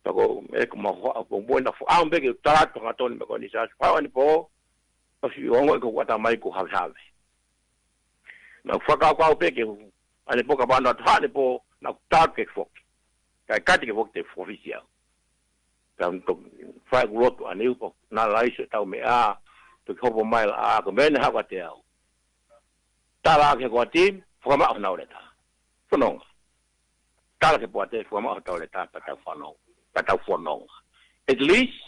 Pea ko e ʻeku mau hoa, pongipongi naʻe fuʻu ʻamu pē ke u tala atu hangatonu e meʻa ko eni Siaosi. Pea ʻanepo, ʻosi ongoʻi ko ʻeku ʻatamai kuo havehave. Naʻa ku fakakaukau pē ke u, ʻanepo ka pano atu ʻanepo, naʻa ku tala ke foki. Kae ʻikai ke foki, te u fakafisi au. Ka u toki fai ʻeku lotu ʻaneupo, ʻanalaiso ʻetau meʻa, toki hopo mai laʻā, ko e meʻa naʻe haʻu kiate au. Tala ki he core team, fakamaʻu honau leta. Fononga. tala ke poate, fua maʻu hotau leta, pea tau fanongo, pea tau fononga. At least,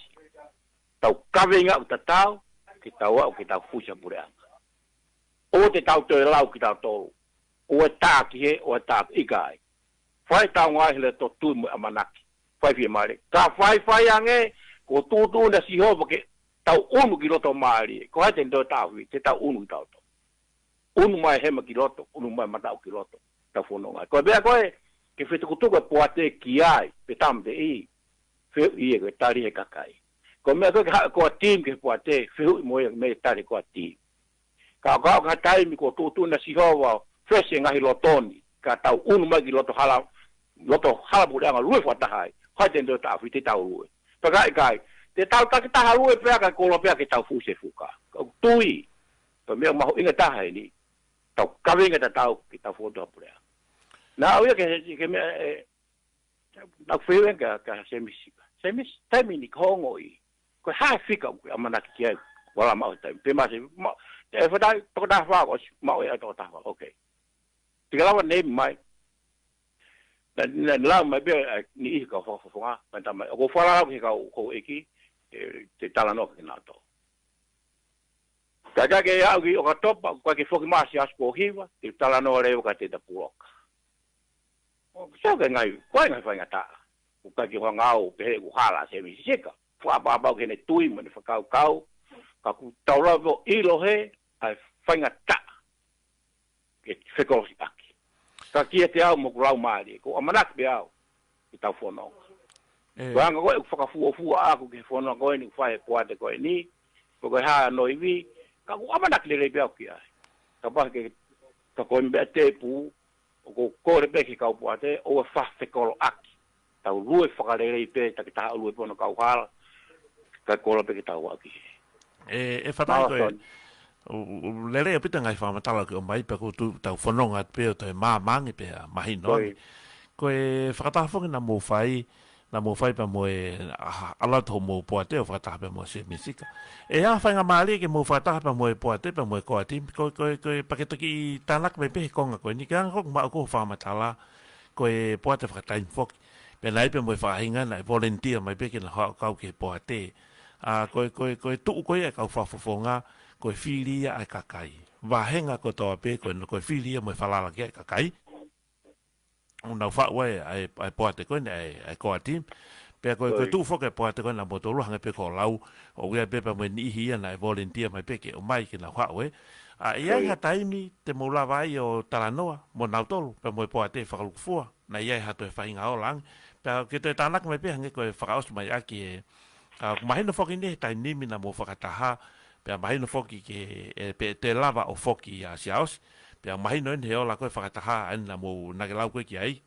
tau kaveinga ʻo tatau, ke tau aʻu, ke tau fusi ʻa puleʻanga. ʻOua te tau toe lau kitautolu. ʻOua ʻe tā ki hē, ʻoua ʻe tā ʻikai. Fai tau ngaahi he le totui mo e ʻamanaki. Fai fiemālie. Ka faifai ange, ko tuʻutuʻuni ʻa Sihova ke tau ʻunu ki loto mālie. Ko hai te ne toe taʻofi, te tau ʻunu kitautolu. ʻUnu mai hema ki loto, ʻunu mai mataʻu ki loto. Tau fononga. Ko e meʻa ko ē, ke fetukutuku e poate ki ai, pe tāmateʻi, fehuʻi ia ko e tali he kakai. Ko e meʻa ko ē ke haʻu ko e team ki he poate, fehuʻi mo ia mei he tali ko e team. Ka ka ka taimi ko tuʻutuʻuni ʻa Sihova, fesi e ngaahi loto ni, ka tau ʻunu mai ki loto hala, loto hala puleʻanga lue fakataha ai, hai te ne toe taʻofi te tau lue. Pea ka ʻikai, te tau takitaha lue pea ka kolo pea ke tau fusi e fuka. Ka ʻoku tui, ko e meʻa mahuʻinga taha eni, tau kaveinga tatau ke tau fokotuʻu ha puleʻanga. Naʻa ʻoku ʻi ai ke, ke meʻa, e, naʻa ku fehuʻi ange kia, kia Semisi ka. Semisi, taimi ni ko e ongo ʻi. Ko e hā e fika ʻoku ke ʻamanaki ki ai, ʻoku ala maʻu he taimi. Pe masi, ma, e fatai, toko taha fā, ko si, maʻu e toko taha fā, okay. Te ke lava name mai. Naʻa, naʻa, naʻa mai pē, e, niʻihi kau fakafofonga, mai tā mai. ʻOku ou falala ki he kau, kau ʻeiki, e, te talanoa ki nato. Ka ka ke aʻu ki ʻOkatopa, ko e ke foki mai ʻa Siaosi kuo hiva, te talanoa leva ka te ta puloka. ʻO, so ke ngai, ko e ngai faingataʻa. Ko e ke hoanga au, pehē ʻoku hala Semisi Sika. Fua pāpau ke ne tui mo ne fakakaukau. Ka ʻoku tau lava ʻo ʻilo he, ʻa e faingataʻa. Ke fekolosi ʻaki. Ka kiate au mo ʻeku laumālie, ko e ʻamanaki pē au, ke tau fononga. E. Ko e anga ko ē ʻeku fakafuofua ʻaku ki he fononga ko eni, ʻoku fai he poate ko eni, ko e hā hono ivi, ka ʻoku ʻamanaki lelei pē au ki ai. Kapau ke, ka ko e meʻa tēpū, ʻoku ou kole pē ki he kau poate, ʻoua ʻe fefekoloʻaki. Tau lue fakalelei pē, takitaha lue pē hono kauhala, ka kole pē ke tau aʻu ki hē. E, e fatai ko e, Mālō, Tony. U, u, lelei ʻaupito e ngaahi fakamatala ʻoku ke ʻomai pea ʻoku ou tui tau fononga atu pē ʻo toe māmā ange pea mahino ange. Ko e fakataha foki naʻa mou fai, naʻa mou fai pea mo e, a, ʻalu atu hoʻomou poate ʻo fakataha pea mo Semisi Sika. E hā e faingamālie ke mou fakataha pea mo e poate pea mo e core team, ko, ko, ko e pea ke toki tānaki mai pē he konga ko eni, ke anga ko ē ʻoku maʻu ko e fakamatala, ko e poate fakataimi foki. Pea naʻe ʻi ai pē mo e faʻahinga naʻe volunteer mai pē ke nau haʻu ʻo kau ki he poate. ʻA, ko e, ko e, ko e tuʻu ko ia e kau fakafofonga, ko e fili ia ʻa e kakai. Vāhenga kotoa pē, ko e, ko e fili ia mo e falala ki ai e kakai. ʻOku nau faʻu ai, ʻa e, ʻa e poate ko eni, ʻa e, ʻa e core team. Pea ko e, ko e tuʻu foki e poate ko eni ʻa moutolu hangē pē ko e lau, ʻoku ʻi ai pē pea mo e niʻihi ia naʻe volunteer mai pē ke ʻomai ke nau haʻu ē. ʻA, ʻi ai ha taimi te mou lava ai ʻo talanoa, mo nautolu, pea mo e poate fakalūkufua. Naʻe ʻi ai ha toe faʻahinga ola ange. Pea ke toe tānaki mai pē hangē ko e fakaʻosi mai ʻaki e, ʻa, ʻoku mahino foki eni he taimi ni naʻa mou fakataha, pea mahino foki ke, e, pe te lava ʻo foki ʻa Siaosi. Pea mahino eni he ola ko e fakataha, ʻa eni naʻa mou nake lau ko ē ki ai.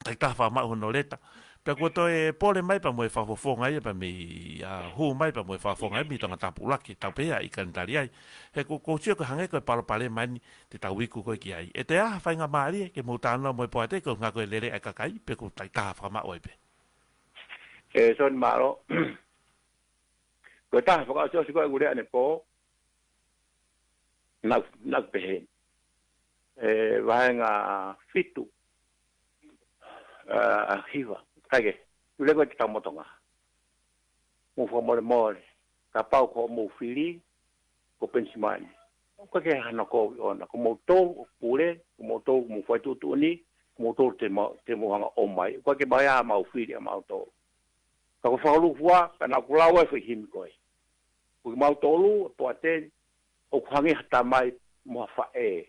Takitaha fakamaʻu hono leta. Pea kuo toe pole mai pea mo e fakafofonga ia pea mei, ʻa, hū mai pea mo e fakafofonga ia mei Tongatapu ʻUluaki, tau pehē ʻi Kanitali ai. He ʻoku, ʻoku ou sio ko e hangē ko e palopalema eni, te tau iku ko ē ki ai. ʻE toe ʻi ai ha faingamālie ke mou talanoa mo e poate koeʻuhi ko e lelei ʻa e kakai, pe ʻoku takitaha fakamaʻu ai pē. E, Soni, mālō. Ko e taha fakaʻosiʻosi ko ē ʻeku lea ʻanepō, naʻa, naʻa pehē. E, vāhenga fitu, ʻa, hiva. Kae kehe, ʻoku lea ko ē ki he kau motonga. Mou fakamolemole, kapau ko hoʻomou fili, ko Penisimani. ʻOku ʻikai ke hano kovi ʻona, ko moutolu ʻoku pule, ko moutolu ʻoku mou fai tuʻutuʻuni, ko moutolu te mou, te mou hanga ʻo ʻomai. ʻOku ʻikai ke maʻu ia ʻemau fili ʻamautolu. Ka ko e fakalūkufua, ka naʻa ku lau ai e foʻi himi ko ē. Ko kimautolu, e poate ni, ʻoku hangē ha tamai mo ha faʻē.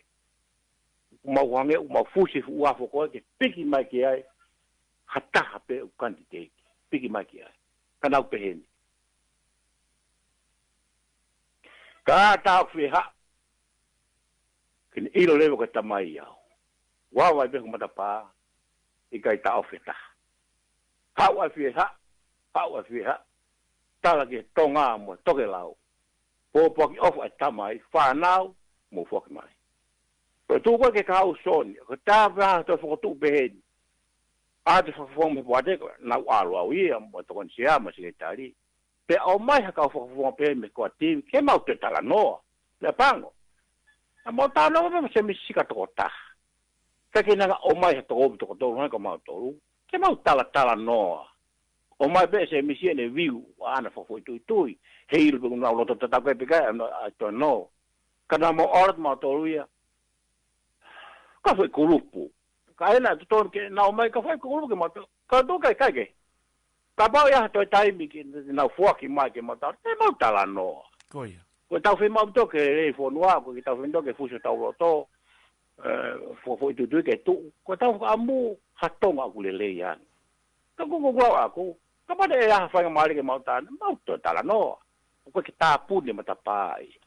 ʻOku mau hangē, ʻoku mau fusi e fuʻu afo ko ē ke piki mai ki ai, ha taha pē ʻoku kanititeiti. Piki mai ki ai. Ka naʻa ku pehē ni. Ka tā ʻoku fie haʻu. Ke ne ʻilo leva ko e tamai au. Vave pē hoku matapā, ʻikai taʻofi e taha. Haʻu ʻa e fie haʻu, haʻu ʻa e fie haʻu. Tala ki he Tonga mo e tokelau. Pōpoaki ʻofa ʻa e tamai, fānau, mou foki mai. Ko e tuʻu ko ē ki he kahaʻu Soni, ko e taha pē ha toe fokotuʻu pehē ni. ʻA e fakafofonga mei he poate ko ē, naʻa ku ʻalu au ia, mo e tokoni sea, mo e sekelitali. Pea ʻomai ha kau fakafofonga pehē mei he core team, ke mau toe talanoa. Pea pango. Naʻa mau talanoa pē mo Semisi Sika toko taha. Pea ke nanga ʻomai ha toko ua, toko tolu, hangē ko mautolu, ke mau talatalanoa. ʻOmai pē ʻe Semisi ʻene view ʻaʻana fakafoʻituitui. He ʻilo pe ʻoku nau loto tatau ki ai pe ʻikai, I don't know. Ka naʻa mau ʻalu atu mautolu ia, ka fai kulupu. Ka ena totonu ke nau ʻomai ka fai kulupu ke mautolu. Ka tō kai kai ke. Kapau ʻe ʻi ai ha toe taimi ke nau foaki mai ke mautolu, te mau talanoa. Ko ia. Ko ʻetau fiemaʻu ʻaupito ke lelei fonua, ko ʻetau fiemaʻu ʻaupito ke fusi hotau loto, ē, fo-, foʻituitui ke tuʻu. Ko ʻetau fakaʻamu ha Tonga ʻoku lelei ange. Ka ko, ko, ko au ʻaku, kapau ʻe ʻi ai ha faingamālie ke mau talanoa, mau toe talanoa. ʻOku ʻikai ke tāpuni e matapā ia.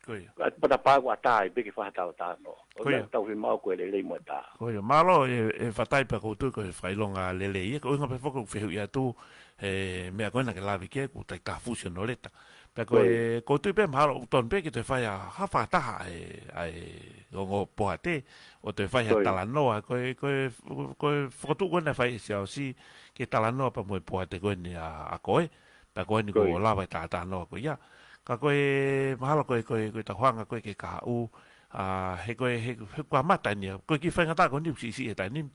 Ko ia. Ka matapā ʻoku ʻatā ai pē ke fai ha talatalanoa. Ko ia. ʻOku tau fiemaʻu ko e lelei mo e tā. Ko ia, mālō e, e Fatai, pea ʻoku ou tui ko e fakaʻilonga lelei ia, ko e ʻuhinga pē foki ʻoku fehuʻi atu, he meʻa ko ena ke lave ki ai, ʻoku takitaha fusi hono leta. Pea ko e, ko ia, ʻoku ou tui pē mahalo ʻoku tonu pē ke toe fai ha, ha fakataha ʻa e, ʻa e ongo poate, ʻo toe fai ha, ko ia, talanoa, ko e, ko e, ko e fokotuʻu ko ena ʻe fai ʻe Siaosi, ke talanoa pea mo e poate ko eni ʻa, ʻa koe, pea ko eni, ko ia, kuo lava e talatalanoa ko ia. Ka ko e mahalo ko e, ko e, ko e tau hanga ko ē ki he kahaʻu, ʻa, he ko e, he, he kuo kamata eni ia, ko e kiʻi faingataʻa ko eni ʻoku siʻisiʻi he taimi ni,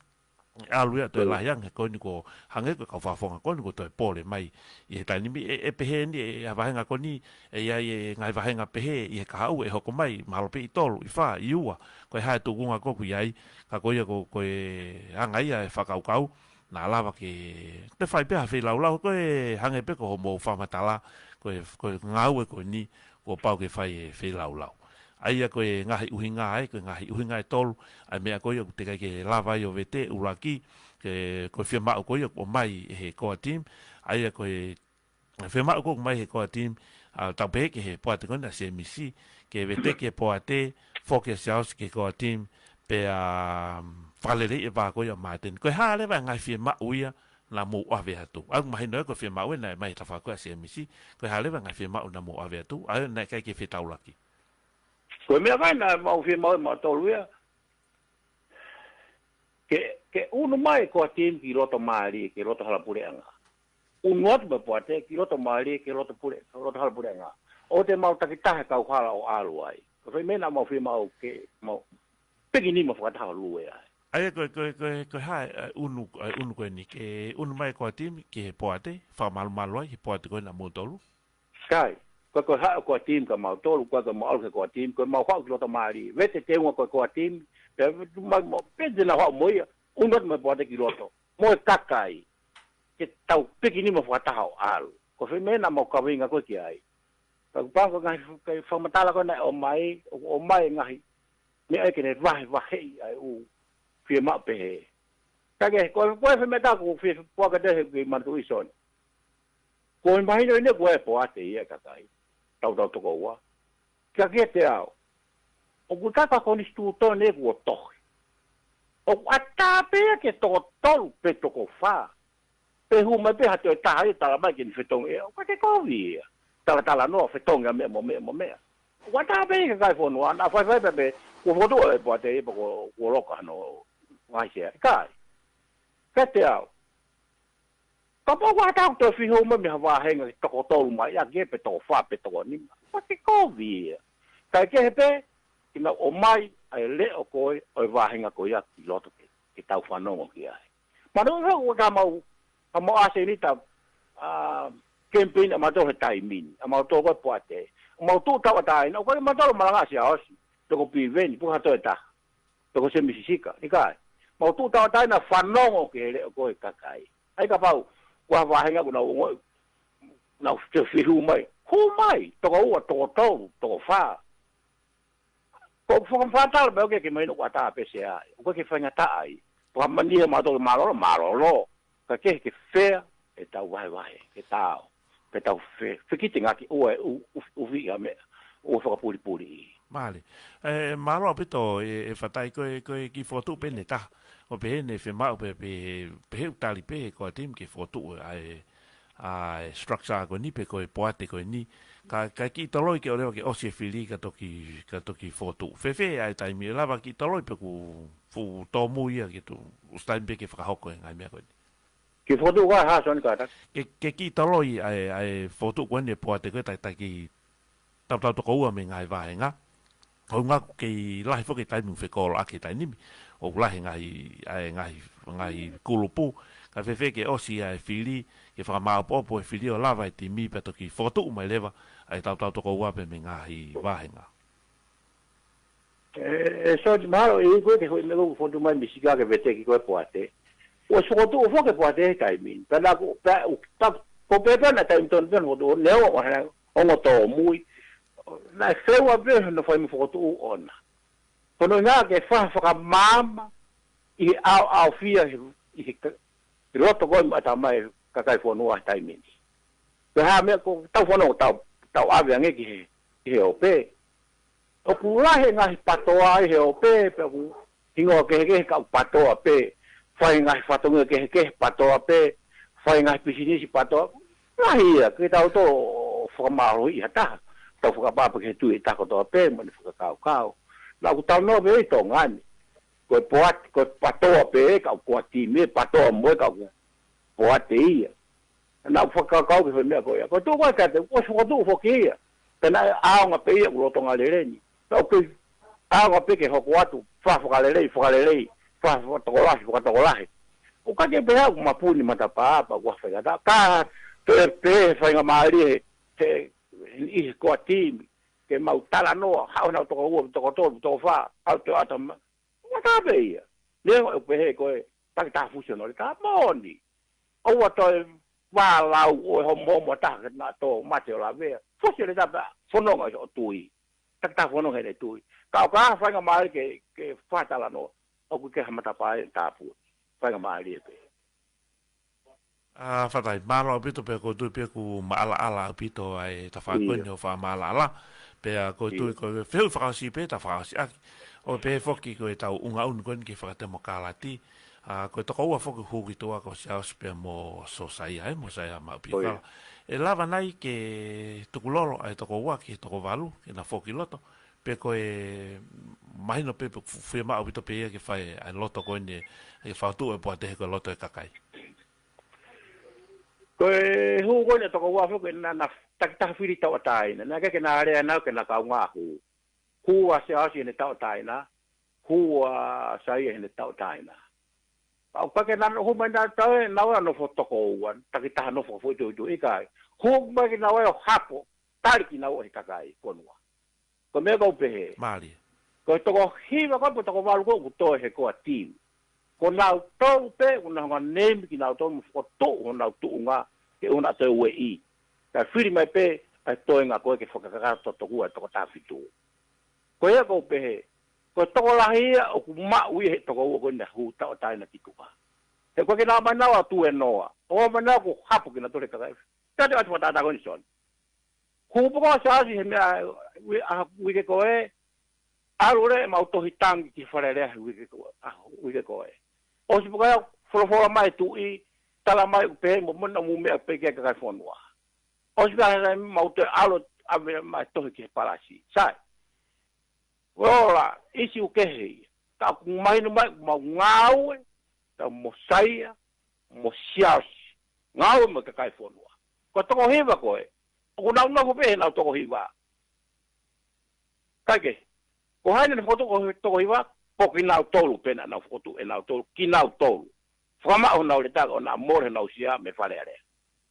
ʻalu ia toe, ko ia, lahi ange, ko eni kuo hangē ko e kau fakafofonga ko eni kuo toe pole mai ʻi he taimi ni, ʻe, ʻe pehē eni, ʻe, ʻa e vahenga ko eni, ʻe ʻi ai e ngaahi vahenga pehē ʻi he kahaʻu ʻe hoko mai, mahalo pē ʻi tolu, ʻi fā, ʻi ua, ko e hā e tūkunga ko ē ʻoku ʻi ai, ka ko ia ko, ko e anga ia e fakakaukau, naʻa lava ke, te fai pē ha feilaulau, ko e hangē pē ko hoʻomou fakamatala, ko e, ko e ngāue ko eni, kuo pau ke fai e feilaulau. ʻA ia ko e ngaahi ʻuhinga ai, ko e ngaahi ʻuhinga ʻe tolu, ʻa e meʻa ko ia ʻoku teʻeki ai ke lava ai ʻo vete, ʻuluaki, ke, ko e fiemaʻu ko ia ʻoku ʻomai ʻe he core team, ʻa ia ko e fiemaʻu ko ē ʻoku ʻomai he core team, ʻa, tau pehē ki he poate ko ena ʻa Semisi, ke vete ki he poate, foki ʻa Siaosi ki he core team, pea, um, fakaleleiʻi e vā ko ia ʻo Māteni. Ko e hā leva e ngaahi fiemaʻu ia naʻa mou ʻave atu? ʻOku mahino ia ko e fiemaʻu ena ʻoku ʻomai he tafaʻaki ko ē ʻa Semisi, ko e hā leva e ngaahi fiemaʻu naʻa mou ʻave atu, ʻa ia naʻe ʻikai ke fetaulaki? Ko e meʻa ko ē naʻa mau fiemaʻu ʻe mautolu ia, ke, ke ʻunu mai e core team ki loto mālie, ki loto hala puleʻanga. ʻUnu atu mai poate ki loto mālie, ki loto pule, loto hala puleʻanga. ʻOua te mau takitaha e kau hala ʻo ʻalu ai. Ko e foʻi meʻa naʻa mau fiemaʻu ke mau pikinima fakataha ʻo lue ai. ʻA ia ko e, ko e, ko e, ko e hā e, ʻa e ʻunu, ʻa e ʻunu ko eni, ke ʻunu mai e core team ki he poate, fakamalumalu ai he poate ko ena ʻa mautolu? ʻIkai, ko e, ko e hā e core team kia mautolu, ko e, ko e mau ʻalu ki he core team, ko e mau haʻu ki loto mālie. Vete teunga ko e core team, pea mau, mau, pea te nau haʻu mo ia, ʻunu atu mai poate ki loto. Mo e kakai, ke tau pikinima fakataha ʻo ʻalu. Ko e foʻi meʻa naʻa mau kaveinga ko ē ki ai. Ka kuo pau ko e ngaahi, ngaahi fakamatala ko ē naʻe ʻomai, ʻo, ʻomai e ngaahi meʻa ia ke ne vahevaheʻi ʻa e ʻū fiemaʻu pehē. Ka ke, ko e, ko e foʻi meʻa ʻoku ou fie puaka te he ki Manatu Isoni. Ko e mahino eni kuo ʻi ai e poate ia ʻa e kakai. Tautau toko ua. Ka kiate au, ʻoku ʻikai ko e konisitūtone kuo tohi. ʻOku ʻatā pē ia ke toko tolu pe toko fā. Pe hū mai pē ha toe taha ia ʻo tala mai ke ne fetongi ʻe au. ʻOku ʻikai ke kovi ia. Talatalanoa, fetongi ʻa meʻa mo meʻa mo meʻa. ʻOku ʻatā pē ia ki he kakai e fonua, naʻa faifai pē pē, kuo fokotuʻu e poate ia pea kuo, kuo loka hono ngaahi sea. ʻIkai. Kiate au, kapau ʻoku ʻatā ʻoku toe fihū mai mei ha vāhenga ke toko tolu mai, ʻa ia pe toko fā pe toko nima. ʻOku ʻikai ke kovi ia. Kae kehe pē, ke nau ʻomai ʻa e leʻo ko ē ʻo e vāhenga ko ia ki loto ke, ke tau fanongo ki ai. Manatuʻi ʻoku ʻikai ke mau, ka mau ʻasi eni ta, ʻa, campaign ʻa mautolu he taimi ni, ʻa mautolu ko e poate. Mau tuʻu tauʻatāina, ʻoku ʻikai ke mautolu malanga ʻa Siaosi, pe ko Piveni, pe ko ha toe taha. Pe ko Semisi Sika, ʻikai. Mau tuʻu tauʻatāina fanongo ki he leʻo ko ē ʻa e kakai. ʻA ia kapau, ko ha vāhenga ʻoku nau ongoʻi, nau toe fihū mai. Hū mai, toko ua, toko tolu, toko fā. Ko e fakamatala pē ʻoku ʻikai ke mahino ʻoku ʻatā pē sea ai. ʻOku ʻikai ke faingataʻa ai. Ko e hā e meʻa ia ʻa mautolu ke mālōlō, mālōlō. Ka ke, ke fair ʻetau vahevahe, ke tau, ke tau fe-, fekitengaki ʻo e ʻu-, ʻu-, ʻufiʻi ʻa e meʻa, ʻo fakapulipuli. Mālie. ʻE, mālō ʻaupito ʻe, ʻe Fatai ko e, ko e kiʻi fokotuʻu pē ʻeni ʻe taha. ʻO pehē ʻene fiemaʻu pē, pē, pehē ʻoku tali pē he core team ke fokotuʻu ʻa e, ʻa e structure ko eni pe ko e poate ko eni. Ka, ka kiʻi toloi ke ʻoua leva ke ʻosi e fili ka toki, ka toki fokotuʻu. Fēfē ʻa e taimi ʻe lava kiʻi toloi pe ʻoku fuʻu tōmui ia ke tuʻu, ʻosi taimi pē ke fakahoko e ngaahi meʻa ko eni? Ke fokotuʻu ʻa e hā, Sione Kātaki? Ke, ke kiʻi toloi ʻa e, ʻa e fokotuʻu ko eni e poate ko e takitaki tautau toko ua mei he ngaahi vāhenga. Ko e ʻuhinga ʻoku kei lahi foki e taimi ʻoku fekoloa ʻaki he taimi ni. ʻoku lahi e ngaahi, ʻa e ngaahi, ngaahi kulupu, ka fēfē ke ʻosi ʻa e fili, ke fakamāʻopoʻopo e fili ʻo lava e timi pea toki fokotuʻu mai leva ʻa e tautau tokoua pē mei he ngaahi vāhenga. E, e, Soni, mahalo ʻe ʻi ai ko e ke foʻi meʻa ko e fokotuʻu mai Misika ke veteki ko e poate. ʻOsi fokotuʻu foki e poate he taimi ni. Pea naʻa ku, pea u, pea, ko pē pē naʻe taimi tonu pē fokotuʻu, neongo ʻa e ongo tōmui. Naʻe feua pē hono fai mo fokotuʻu ʻona. Ko hono ʻuhinga ke fa-, fakamaama ʻi he ʻaoʻaofia ʻi he, ʻi he ka-, ʻi loto ko ē mo e ʻatamai kakai fonua he taimi ni. Pea hā meʻa ko e tau fononga tau, tau ʻave ange ki he, ki he ʻope. ʻOku lahi e ngaahi patoa ʻi he ʻope, pea ʻoku hingoa kehekehe ka ʻoku patoa pē. Fai ngaahi fatongia kehekehe patoa pē. Fai ngaahi pisinisi patoa. Lahi ia, ke tau tō fakamālohiʻi ha taha. Tau fakapapa ki he tui ʻe taha kotoa pē, mo ʻene fakakaukau. Naʻa ku talanoa pē ʻi Tonga ni. Ko e poate, ko e patoa pē, ka ko e timi, patoa mo e ka ko e poate ia. Naʻa ku fakakaukau ki he meʻa ko ia. Ko e tuʻu ko ē kiate, ko e fokotuʻu foki ia. Pea naʻe ʻaonga pē ia ʻoku lolotonga lelei ni. Pea ʻoku kei ʻaonga pē ke hoko atu, fa fakalelei, fakalelei, fa fakatokolahi, fakatokolahi. ʻOku ʻikai ke pehē ʻoku mapuni matapā, pea ʻoku fai ngata. Ka toe pē faingamālie he, he, ʻi he ko e timi, ke mau talanoa, haʻu honau toko ua, toko tolu, toko fā, ʻalu atu ma-, Ngata pē ia. Neongo ʻeku pehē ko e takitaha fusi hono leta, moʻoni. ʻOua toe vālau ʻo e homohomo ʻa e taha ke na tō mate ʻo lavea. Fusi e leta pea fononga ʻi hoʻo tui. Takitaha fononga heʻene tui. Ka ʻoku ʻikai ha faingamālie ke, ke fakatalanoa. ʻOku ʻikai ha matapā ʻe tāpuni. Faingamālie pē. ʻA, Fatai, mālō ʻaupito pea ʻoku ou tui pē ʻoku maʻalaʻala ʻaupito ʻa e tafaʻaki ko eni ʻo fakamaʻalaʻala. Pea ʻoku ou tui ko e fehuʻi fakaʻosi pē, ta fakaʻosi ʻaki. ʻO pehē foki ko e tau ʻungaʻunu ko eni ki he fakatemokalati. ʻA, ko e toko ua foki hū ki tuʻa ko Siaosi pea mo Sosaia, ē, mo Saia Maʻupiukala. ʻE lava nai ke tukulolo ʻa e toko ua ki he toko valu, ke na foki loto. Pe ko e mahino pē, pe fu-, fiemaʻu ʻaupito pē ia ke fai ʻa e loto ko eni, ke fautuʻu e poate he ko e loto e kakai. Ko e hū ko eni toko ua foki naʻa, naʻa takitaha fili tauʻatāina. Naʻe ʻikai ke na lea nau ke na kaungā hū. Hū ʻa Siaosi heʻene tauʻatāina. Hū ʻa Saia heʻene tauʻatāina. Pea ʻoku ʻikai ke na hū mai naʻa tau ē, naʻa ʻo nofo toko ua. Takitaha nofo foʻi tuʻituʻi ʻikai. Hū mai ke na ʻo hapo. Tali kinaua ʻe he kakai fonua. Ko e meʻa ʻoku ou pehē. Mālie. Ko e toko hiva ko ē pe toko valu ko ē ʻoku toe he ko e timi. Ko nautolu pē, ʻoku nau hanga name kinautolu mo fokotuʻu honau tuʻunga, ke ʻoua naʻa toe ueʻi. Ka fili mai pē, ʻa e toenga ko ē ke fakakakato tokua ʻa e toko taha fitu. Ko ia ʻoku ou pehē, ko e tokolahi ia ʻoku maʻu ia he toko ua ko eni naʻe hū tauʻatāina ki tuʻa. He ʻoku ʻikai ke na ō mai naua ʻo tuēnoa. ʻO ō mai naua ʻo hapo kinautolu ʻe he kakai. Tau ʻoatu fakatātā ko eni Soni. Hū pē ko Siaosi he meʻa, ui-, ʻa, uike ko ē, ʻalu leva ʻemau tohi tangi ki Fale Alea he uike ko ē, ʻa, uike ko ē. ʻOsi pē ko ia, folofola mai tuʻi, tala mai ʻoku pehē mo, mo, mo meʻa pē ki he kakai fonua. ʻOsi pē ko ia mau toe ʻalu ʻave mai tohi ki he palasi. Sai. Ko e ola, ʻisiū kehe ia. Ka ʻoku mahino mai, mau ngāue, tau mo Saia, mo Siaosi. Ngāue mo e kakai fonua. Ko e toko hiva ko ē. ʻOku nau nofo pē heʻenau toko hiva. Kae kehe. Ko hai naʻa ne fokotuʻu ko e toko hiva, ko kinautolu pē naʻa nau fokotuʻu ʻenautolu, kinautolu. Fakamaʻu honau leta ʻo na mole honau sea mei Fale Alea.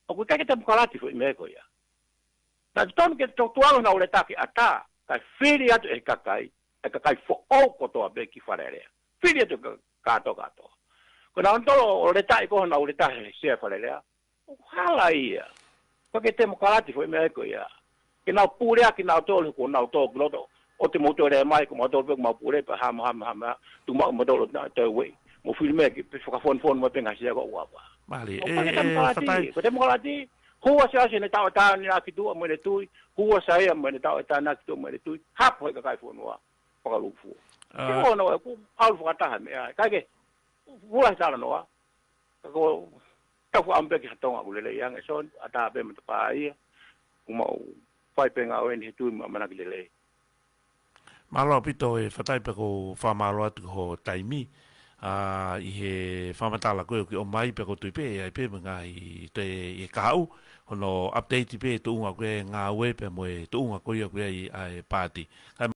ʻOku ʻikai ke temokalati foʻi meʻa ko ia. Naʻe totonu ke tau tuʻu ʻalu honau leta ke ʻatā, kae fili atu ʻe he kakai, ʻe he kakai foʻou kotoa pē ki Fale Alea. Fili atu ka-, kātoa kātoa. Ko nautolu ʻo letaʻi ko honau leta he sea Fale Alea, ʻoku hala ia. ʻOku ʻikai ke temokalati foʻi meʻa ko ia. Ke nau pule ʻaki nautolu, ko nautolu ki loto. ʻOua te mou toe lea mai, ko mautolu pē ʻoku mau pule, pea hama, hama, hama, tuku maʻu mautolu ʻo toe ueʻi. Mo fili mai ke, pe fakafonofonu mai pē ngaahi sea ko ʻoku ava. Mālie, ʻoku ʻikai ke ʻe, ʻe, temokalati. Fatai. Ko e temokalati, hū ʻa Siaosi heʻene tauʻatāina ki tuʻa mo ʻene tui, hū ʻa Saia mo ʻene tauʻatāina ki tuʻa mo ʻene tui, hapo ʻe he kakai fonua, fakalūkufua. ʻA. Ke ʻoua naʻa ʻoku ʻalu fakataha meʻa, kae kehe, fuʻu lahi talanoa, ka ko, tau fuʻu ʻamu pē ki ha Tonga ʻoku lelei ange, Soni, ʻatā pē matapā ia, ʻoku mau fai pē ngāue ni he tui mo e ʻamanaki lelei. Mālō ʻaupito ē Fatai pea ʻoku ou fakamālō atu ki hoʻo taimi, ʻa, ʻi he fakamatala ko ē ʻoku ke ʻomai pea ʻoku ou tui pē, ʻe ʻi ai pē mo e ngaahi toe ʻi he kahaʻu, hono update pē tuʻunga ko ē ngāue pea mo e tuʻunga ko ia ʻoku ʻi ai ʻa e paati. Kae